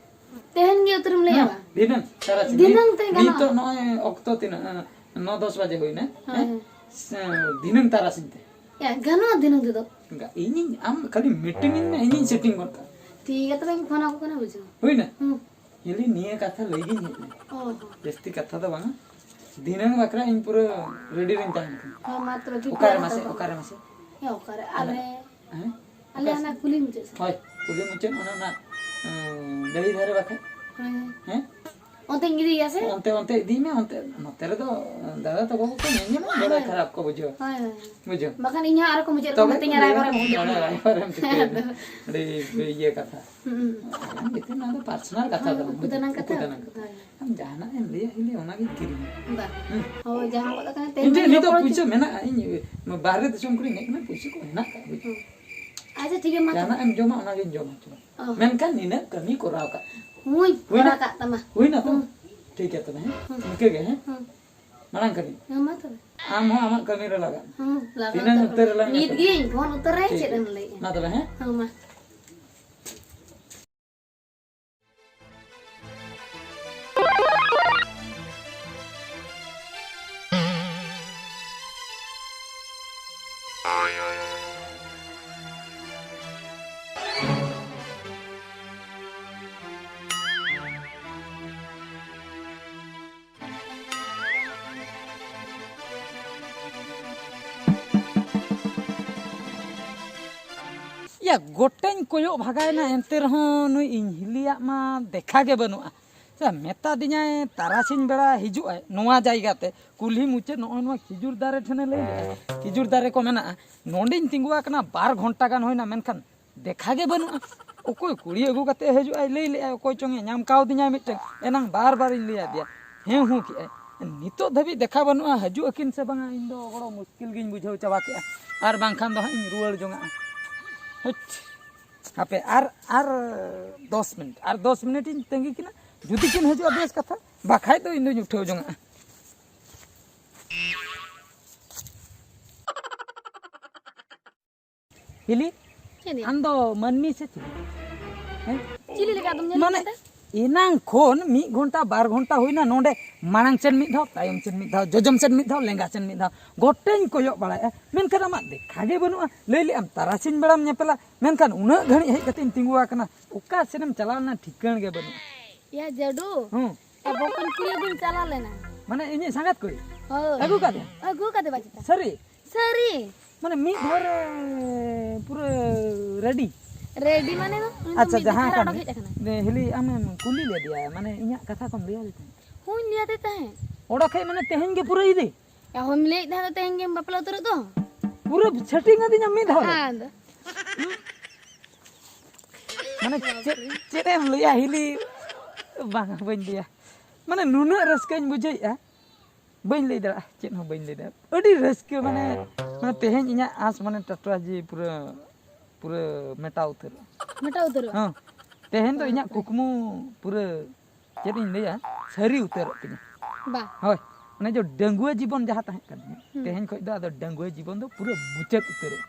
ᱛᱮᱦᱮᱧ ᱜᱮ ᱩᱛᱟᱹᱨᱮᱢ ᱞᱟᱹᱭᱟ, ᱦᱮᱸ, ᱵᱟ? ᱫᱷᱤᱱᱟᱹᱝ ᱛᱟᱨᱟᱥᱤᱧ᱾ ᱫᱷᱤᱱᱟᱹᱝ ᱛᱮ ᱜᱟᱱᱚᱜᱼᱟ᱾ ᱱᱤᱛᱚᱜ ᱱᱚᱜᱼᱚᱭ ᱚᱠᱛᱚ ᱛᱤᱱᱟᱹᱜ? ᱮᱸ, ᱱᱚ ᱫᱚᱥ ᱵᱟᱡᱮ ᱦᱩᱭᱱᱟ᱾ ᱦᱳᱭ, ᱦᱮᱸ? ᱦᱳᱭ᱾ ᱥᱮ, ᱫᱷᱤᱱᱟᱹᱝ ᱛᱟᱨᱟᱥᱤᱧ ᱛᱮ᱾ ᱭᱟ, ᱜᱟᱱᱚᱜᱼᱟ ᱫᱷᱤᱱᱟᱹᱝ ᱛᱮᱫᱚ᱾ ᱜᱟ-, ᱤᱧᱤᱧ, ᱟᱢ ᱠᱷᱟᱹᱞᱤ ᱢᱤᱴᱤᱝ ᱤᱧ ᱢᱮ, ᱤᱧᱤᱧ ᱥᱮᱴᱤᱝ ᱜᱚᱫ ᱠᱟᱜᱼᱟ᱾ ᱴᱷᱤᱠ ᱜᱮᱭᱟ, ᱛᱚᱵᱮᱧ ᱯᱷᱳᱱ ᱟᱠᱚ ᱠᱟᱱᱟ, ᱵᱩᱡᱷᱟᱹᱣ᱾ ᱦᱩᱭᱱᱟ? ᱦᱩᱸ᱾ ᱦᱤᱞᱤ ᱱᱤᱭᱟᱹ ᱠᱟᱛᱷᱟ ᱞᱟᱹᱭ ᱜᱤᱧ ᱦᱮᱡ ᱞᱮᱱᱟ᱾ ᱚ, ᱦᱚᱸ᱾ ᱡᱟᱹᱥᱛᱤ ᱠᱟᱛᱷᱟ ᱫᱚ ᱵᱟᱝᱟ᱾ ᱫᱷᱤᱱᱟᱹᱝ ᱵᱟᱠᱷᱨᱟ ᱤᱧ ᱯᱩᱨᱟᱹ ᱨᱮᱰᱤ ᱨᱮᱧ ᱛᱟᱦᱮᱱ ᱠᱟᱱᱟ᱾ ᱦᱚᱸ, ᱢᱟ ᱛᱚᱵᱮ, ᱴᱷᱤᱠ ᱚᱠᱟᱨᱮ ᱜᱮᱭᱟ, ᱢᱟᱥᱮ, ᱛᱚᱵᱮ᱾ ᱚᱠᱟᱨᱮ ᱢᱟᱥᱮ? ᱦᱮᱸ, ᱚᱠᱟᱨᱮ? ᱟᱞᱮ, ᱦᱮᱸ? ᱟᱞᱮ ᱚᱠᱟ ᱦᱟᱱᱟ ᱥᱮᱫ? ᱠᱩᱞᱦᱤ ᱢᱩᱪᱟᱹᱫ ᱥᱮᱫ᱾ ᱦᱳᱭ, ᱠᱩᱞᱦᱤ ᱢᱩᱪᱟᱹᱫ ᱚᱱᱟ ᱚᱱᱟ, ᱩᱸ, ᱰᱟᱹᱦᱤ ᱫᱷᱟᱨᱮ ᱵᱟᱠᱷᱟᱡ᱾ ᱦᱳᱭ, ᱦᱳᱭ᱾ ᱦᱮᱸ? ᱚᱱᱛᱮᱧ ᱤᱫᱤᱭᱮᱭᱟ ᱥᱮ? ᱚᱱᱛᱮ, ᱚᱱᱛᱮ ᱤᱫᱤᱭ ᱢᱮ, ᱚᱱᱛᱮ, ᱱᱚᱛᱮ ᱨᱮᱫᱚ ᱫᱟᱫᱟ ᱛᱟᱠᱚ ᱠᱚᱠᱚ ᱧᱮᱞ ᱧᱟᱢᱟ, ᱵᱟᱲᱟᱭ ᱦᱳᱭ᱾ ᱠᱷᱟᱨᱟᱯ ᱠᱚ ᱵᱩᱡᱷᱟᱹᱣᱟ᱾ ᱦᱳᱭ, ᱦᱳᱭ, ᱦᱳᱭ᱾ ᱵᱩᱡᱷᱟᱹᱣ᱾ ᱵᱟᱠᱷᱟᱱ ᱤᱧ ᱦᱚᱸ ᱟᱨᱚ ᱠᱚ ᱢᱩᱪᱟᱹᱫ ᱨᱮᱠᱚ ᱛᱚᱵᱮ ᱢᱤᱛᱟᱹᱧᱟ, ᱠᱚ ᱞᱟᱹᱭᱟ, "ᱨᱟᱭᱵᱟᱨᱮᱢ ᱦᱤᱡᱩᱜ ᱠᱟᱱᱟ?" ᱨᱟᱭᱵᱟᱨᱮᱢ ᱴᱷᱤᱠᱟᱹᱭᱟ᱾ ᱟᱫᱚ᱾ ᱟᱹᱰᱤ ᱤᱭᱟᱹ ᱠᱟᱛᱷᱟ᱾ ᱦᱩᱸ᱾ ᱟᱢ ᱜᱮᱛᱚ ᱱᱚᱣᱟ ᱫᱚ ᱯᱟᱨᱥᱚᱱᱟᱞ ᱠᱟᱛᱷᱟ ᱦᱳᱭ, ᱫᱚ ᱵᱟᱝ, ᱩᱠᱩ ᱫᱟᱱᱟᱝ ᱠᱟᱛᱷᱟ᱾ ᱩᱠᱩ ᱫᱟᱱᱟᱝ ᱠᱟᱛᱷᱟ᱾ ᱦᱳᱭ᱾ ᱟᱢ ᱡᱟᱦᱟᱱᱟᱜ ᱮᱢ ᱞᱟᱹᱭᱟ, ᱤᱧ ᱞᱟᱹᱭᱟ ᱚᱱᱟᱜᱤᱧ ᱠᱤᱨᱤᱧᱟ᱾ ᱵᱟ᱾ ᱦᱩᱸ᱾ ᱦᱳᱭ, ᱡᱟᱦᱟᱸ ᱜᱚᱫ ᱟᱠᱟᱱᱟ, ᱤᱧ ᱴᱷᱮᱱ ᱛᱮᱦᱮᱧ ᱱᱤᱛᱚᱜ ᱨᱚᱯᱚᱲ ᱯᱩᱭᱥᱟᱹ ᱦᱚᱪᱚ᱾ ᱢᱮᱱᱟᱜᱼᱟ, ᱤᱧ ᱵᱟᱦᱨᱮ ᱫᱤᱥᱚᱢ ᱠᱷᱚᱱᱤᱧ ᱦᱮᱡ ᱠᱟᱱᱟ, ᱯᱩᱭᱥᱟᱹ ᱠᱚ ᱦᱮᱱᱟᱜ ᱠᱟᱜᱼᱟ, ᱵᱩᱡᱷᱟᱹᱣ᱾ ᱦᱩᱸ᱾ ᱟᱪᱪᱷᱟ, ᱴᱷᱤᱠ ᱜᱮᱭᱟ, ᱢᱟ ᱛᱚᱵᱮ᱾ ᱡᱟᱦᱟᱱᱟᱜ ᱮᱢ ᱡᱚᱢᱟ, ᱚᱱᱟᱜᱤᱧ ᱡᱚᱢ ᱦᱚᱪᱚ ᱢᱟ᱾ ᱚ᱾ ᱢᱮᱱᱠᱷᱟᱱ ᱱᱤᱱᱟᱹᱜ ᱠᱟᱹᱢᱤ ᱠᱚᱨᱟᱣ ᱠᱟᱜ᱾ ᱦᱩᱭ, ᱦᱩᱭᱱᱟ? ᱦᱚᱨᱟ ᱠᱟᱜ ᱛᱟᱢᱟ᱾ ᱦᱩᱭᱱᱟ ᱛᱚ? ᱦᱩᱸ᱾ ᱴᱷᱤᱠ ᱜᱮᱭᱟ ᱛᱚᱵᱮ, ᱦᱮᱸ? ᱦᱩᱸ᱾ ᱤᱱᱠᱟᱹ ᱜᱮ, ᱦᱮᱸ? ᱦᱩᱸ᱾ ᱢᱟᱲᱟᱝ ᱠᱟᱹᱢᱤ᱾ ᱦᱮᱸ, ᱢᱟ ᱛᱚᱵᱮ᱾ ᱟᱢ ᱦᱚᱸ ᱟᱢᱟᱜ ᱠᱟᱹᱢᱤ ᱨᱮ ᱞᱟᱜᱟᱜ ᱢᱮ᱾ ᱦᱩᱸ, ᱞᱟᱜᱟᱜ ᱛᱤᱱᱟᱹᱝ ᱩᱛᱟᱹᱨ ᱩᱛᱟᱹᱨ ᱨᱮ᱾ ᱟᱞᱟᱝ ᱱᱤᱛ ᱜᱤᱧ ᱯᱷᱳᱱ ᱩᱛᱟᱹᱨ ᱨᱮ, ᱴᱷᱤᱠ ᱪᱮᱫ ᱜᱮᱭᱟ᱾ ᱮᱢ ᱞᱟᱹᱭᱮᱜᱼᱟ? ᱢᱟ ᱛᱚᱵᱮ, ᱦᱮᱸ? ᱦᱮᱸ, ᱢᱟ᱾ ᱭᱟ, ᱜᱚᱴᱟᱧ ᱠᱚᱭᱚᱜ ᱵᱷᱟᱜᱟᱭᱮᱱᱟ, ᱮᱱᱛᱮ ᱨᱮᱦᱚᱸ ᱱᱩᱭ ᱤᱧ ᱦᱤᱞᱤᱭᱟᱜ ᱢᱟ ᱫᱮᱠᱷᱟ ᱜᱮ ᱵᱟᱹᱱᱩᱜᱼᱟ᱾ ᱥᱮ ᱢᱮᱛᱟ ᱫᱤᱧᱟᱭ ᱛᱟᱨᱟᱥᱤᱧ ᱵᱮᱲᱟ ᱦᱤᱡᱩᱜ ᱟᱭ ᱱᱚᱣᱟ ᱡᱟᱭᱜᱟ ᱛᱮ, ᱠᱩᱞᱦᱤ ᱢᱩᱪᱟᱹᱫ ᱱᱚᱜᱼᱚᱭ ᱱᱚᱣᱟ ᱠᱷᱤᱡᱩᱨ ᱫᱟᱨᱮ ᱴᱷᱮᱱᱮ ᱞᱟᱹᱭ ᱞᱮᱫᱼᱟ, ᱠᱷᱤᱡᱩᱨ ᱫᱟᱨᱮ ᱠᱚ ᱢᱮᱱᱟᱜᱼᱟ᱾ ᱱᱚᱸᱰᱮᱧ ᱛᱤᱸᱜᱩ ᱟᱠᱟᱱᱟ, ᱵᱟᱨ ᱜᱷᱚᱱᱴᱟ ᱜᱟᱱ ᱦᱩᱭᱱᱟ, ᱢᱮᱱᱠᱷᱟᱱ ᱫᱮᱠᱷᱟ ᱜᱮ ᱵᱟᱹᱱᱩᱜᱼᱟ᱾ ᱚᱠᱚᱭ ᱠᱩᱲᱤ ᱟᱹᱜᱩ ᱠᱟᱛᱮ ᱦᱤᱡᱩᱜ ᱟᱭ, ᱞᱟᱹᱭ ᱞᱮᱫᱼᱟᱭ ᱚᱠᱚᱭ ᱪᱚᱝ ᱮ ᱧᱟᱢ ᱠᱟᱣᱫᱤᱧᱟᱭ ᱢᱤᱫᱴᱮᱱ, ᱮᱱᱟᱝ ᱵᱟᱨ ᱵᱟᱨᱤᱧ ᱞᱟᱹᱭ ᱟᱫᱮᱭᱟ, ᱦᱮᱸ ᱦᱩᱸ ᱠᱮᱫᱼᱟᱭ᱾ ᱱᱤᱛᱚᱜ ᱫᱷᱟᱹᱵᱤᱡ ᱫᱮᱠᱷᱟ ᱵᱟᱹᱱᱩᱜᱼᱟ, ᱦᱤᱡᱩᱜ ᱟᱹᱠᱤᱱ ᱥᱮ ᱵᱟᱝᱟ, ᱤᱧ ᱫᱚ ᱵᱚᱲᱚ ᱢᱩᱥᱠᱤᱞ ᱜᱤᱧ ᱵᱩᱡᱷᱟᱹᱣ ᱪᱟᱵᱟ ᱠᱮᱜᱼᱟ᱾ ᱟᱨ ᱵᱟᱝᱠᱷᱟᱱ ᱫᱚ ᱦᱟᱸᱜ ᱤᱧ ᱨᱩᱣᱟᱹᱲ ᱡᱚᱝᱟᱜᱼᱟ᱾ ᱦᱟᱹᱴ, ᱦᱟᱯᱮ ᱟᱨ, ᱟᱨ ᱫᱚᱥ ᱢᱤᱱᱤᱴ, ᱟᱨ ᱫᱚᱥ ᱢᱤᱱᱤᱴ ᱤᱧ ᱛᱟᱺᱜᱤ ᱠᱤᱱᱟ, ᱡᱩᱫᱤ ᱠᱤᱱ ᱦᱤᱡᱩᱜᱼᱟ ᱵᱮᱥ ᱠᱟᱛᱷᱟ, ᱵᱟᱠᱷᱟᱡ ᱫᱚ ᱤᱧ ᱫᱚᱧ ᱩᱴᱷᱟᱹᱣ ᱡᱚᱝᱟᱜᱼᱟ᱾ ᱦᱤᱞᱤ, ᱪᱮᱫ ᱭᱟ? ᱟᱢ ᱫᱚ ᱢᱟᱹᱱᱢᱤ ᱥᱮ ᱪᱤᱞᱤ? ᱦᱮᱸ? ᱪᱤᱞᱤ ᱞᱮᱠᱟ ᱟᱫᱚᱢ ᱧᱮᱞ ᱢᱟᱱᱮ, ᱠᱟᱫᱟ? ᱮᱱᱟᱝ ᱠᱷᱚᱱ ᱢᱤᱫ ᱜᱷᱚᱱᱴᱟ, ᱵᱟᱨ ᱜᱷᱚᱱᱴᱟ ᱦᱩᱭᱱᱟ, ᱱᱚᱰᱮ ᱢᱟᱲᱟᱝ ᱥᱮᱱ ᱢᱤᱫ ᱫᱷᱟᱣ, ᱛᱟᱭᱚᱢ ᱥᱮᱱ ᱢᱤᱫ ᱫᱷᱟᱣ, ᱡᱚᱡᱚᱢ ᱥᱮᱱ ᱢᱤᱫ ᱫᱷᱟᱣ, ᱞᱮᱸᱜᱟ ᱥᱮᱱ ᱢᱤᱫ ᱫᱷᱟᱣ, ᱜᱚᱴᱟᱧ ᱠᱚᱭᱚᱜ ᱵᱟᱲᱟᱭᱮᱫᱼᱟ, ᱢᱮᱱᱠᱷᱟᱱ ᱟᱢᱟᱜ ᱫᱮᱠᱷᱟ ᱜᱮ ᱵᱟᱹᱱᱩᱜᱼᱟ᱾ ᱞᱟᱹᱭ ᱞᱮᱫᱼᱟᱢ ᱛᱟᱨᱟᱥᱤᱧ ᱵᱮᱲᱟᱢ ᱧᱮᱯᱮᱞᱟ, ᱢᱮᱱᱠᱷᱟᱱ ᱩᱱᱟᱹᱜ ᱜᱷᱟᱹᱲᱤᱡ ᱦᱮᱡ ᱠᱟᱛᱮᱧ ᱛᱤᱸᱜᱩ ᱟᱠᱟᱱᱟ, ᱚᱠᱟ ᱥᱮᱱᱮᱢ ᱪᱟᱞᱟᱣ ᱞᱮᱱᱟ ᱴᱷᱤᱠᱟᱹᱬ ᱜᱮ ᱵᱟᱹᱱᱩᱜᱼᱟ᱾ ᱭᱟ ᱡᱟᱹᱰᱩ, ᱦᱩᱸ᱾ ᱟᱵᱚ ᱠᱷᱚᱱ ᱠᱩᱲᱤ ᱵᱤᱱ ᱪᱟᱞᱟᱣ ᱞᱮᱱᱟ᱾ ᱢᱟᱱᱮ ᱤᱧᱤᱡ ᱥᱟᱸᱜᱟᱛ ᱠᱩᱲᱤ? ᱦᱳᱭ᱾ ᱟᱹᱜᱩ ᱠᱟᱫᱮᱭᱟ? ᱟᱹᱜᱩ ᱠᱟᱫᱮ ᱵᱟ ᱪᱮᱛᱟ᱾ ᱥᱟᱹᱨᱤ? ᱥᱟᱹᱨᱤ᱾ ᱢᱟᱱᱮ ᱢᱤᱫ ᱫᱷᱟᱣ ᱨᱮ ᱯᱩᱨᱟᱹ ᱨᱮᱰᱤ? ᱨᱮᱰᱤ ᱢᱟᱱᱮ ᱫᱚ? ᱩᱱᱤ ᱫᱚ ᱟᱪᱪᱷᱟ, ᱢᱤᱫ ᱡᱟᱦᱟᱸ ᱫᱤᱠᱷᱟᱨ ᱠᱟᱱ ᱚᱰᱚᱠ ᱜᱮ᱾ ᱦᱮᱡ ᱟᱠᱟᱱᱟ᱾ ᱫᱮ, ᱦᱤᱞᱤ, ᱟᱢᱮᱢ ᱠᱩᱞᱤ ᱞᱮᱫᱮᱭᱟ, ᱢᱟᱱᱮ ᱤᱧᱟᱹᱜ ᱠᱟᱛᱷᱟ ᱠᱚᱢ ᱞᱟᱹᱭ ᱟᱫᱮ ᱛᱟᱦᱮᱸᱫ? ᱦᱩᱸᱧ ᱞᱟᱹᱭ ᱟᱫᱮ ᱛᱟᱦᱮᱸᱫ᱾ ᱚᱰᱚᱠ ᱦᱮᱡ ᱢᱟᱱᱮ ᱛᱮᱦᱮᱧ ᱜᱮ ᱯᱩᱨᱟᱹ ᱤᱫᱤ? ᱭᱟ, ᱦᱳᱭ, ᱞᱟᱹᱭᱮᱫ ᱛᱟᱦᱮᱸᱫ ᱫᱚ ᱛᱮᱦᱮᱧ ᱜᱮᱢ ᱵᱟᱯᱞᱟ ᱩᱛᱟᱹᱨᱚᱜ ᱫᱚ᱾ ᱯᱩᱨᱟᱹ setting ᱟᱹᱫᱤᱧᱟ ᱢᱤᱫ ᱫᱷᱟᱣ ᱨᱮ᱾ ᱟᱫᱚ᱾ ᱢᱟᱱᱮ ᱪᱮᱫ, ᱪᱮᱫ ᱮᱢ ᱞᱟᱹᱭᱟ ᱦᱤᱞᱤ? ᱵᱟᱝ, ᱵᱟᱹᱧ ᱞᱟᱹᱭᱟ᱾ ᱢᱟᱱᱮ ᱱᱩᱱᱟᱹᱜ ᱨᱟᱹᱥᱠᱟᱹᱧ ᱵᱩᱡᱷᱟᱹᱣᱮᱫᱼᱟ, ᱵᱟᱹᱧ ᱞᱟᱹᱭ ᱫᱟᱲᱮᱭᱟᱜᱼᱟ, ᱪᱮᱫ ᱦᱚᱸ ᱵᱟᱹᱧ ᱞᱟᱹᱭ ᱫᱟᱲᱮᱭᱟᱜᱼᱟ᱾ ᱟᱹᱰᱤ ᱨᱟᱹᱥᱠᱟᱹ, ᱢᱟᱱᱮ, ᱢᱟᱱᱮ ᱛᱮᱦᱮᱧ ᱤᱧᱟᱹᱜ ᱟᱸᱥ, ᱢᱟᱱᱮ ᱴᱟᱴᱣᱟ ᱡᱮ ᱯᱩᱨᱟᱹ, ᱯᱩᱨᱟᱹ ᱢᱮᱴᱟᱣ ᱩᱛᱟᱹᱨᱚᱜᱼᱟ᱾ ᱢᱮᱴᱟᱣ ᱩᱛᱟᱹᱨᱚᱜᱼᱟ? ᱦᱚᱸ, ᱛᱮᱦᱮᱧ ᱫᱚ ᱤᱧᱟᱹᱜ ᱠᱩᱠᱢᱩ ᱯᱩᱨᱟᱹ, ᱪᱮᱫ ᱤᱧ ᱞᱟᱹᱭᱟ, ᱥᱟᱹᱨᱤ ᱩᱛᱟᱹᱨᱚᱜ ᱛᱤᱧᱟᱹ᱾ ᱵᱟ᱾ ᱦᱳᱭ, ᱚᱱᱮ ᱡᱮ ᱰᱟᱺᱜᱩᱣᱟᱹ ᱡᱤᱵᱚᱱ ᱡᱟᱦᱟᱸ ᱛᱟᱦᱮᱸ ᱠᱟᱱ ᱛᱤᱧᱟᱹ, ᱦᱩᱸ᱾ ᱛᱮᱦᱮᱧ ᱠᱷᱚᱡ ᱫᱚ ᱟᱫᱚ ᱰᱟᱺᱜᱩᱣᱟᱹ ᱡᱤᱵᱚᱱ ᱫᱚ ᱯᱩᱨᱟᱹ ᱢᱩᱪᱟᱹᱫ ᱩᱛᱟᱹᱨᱚᱜᱼᱟ᱾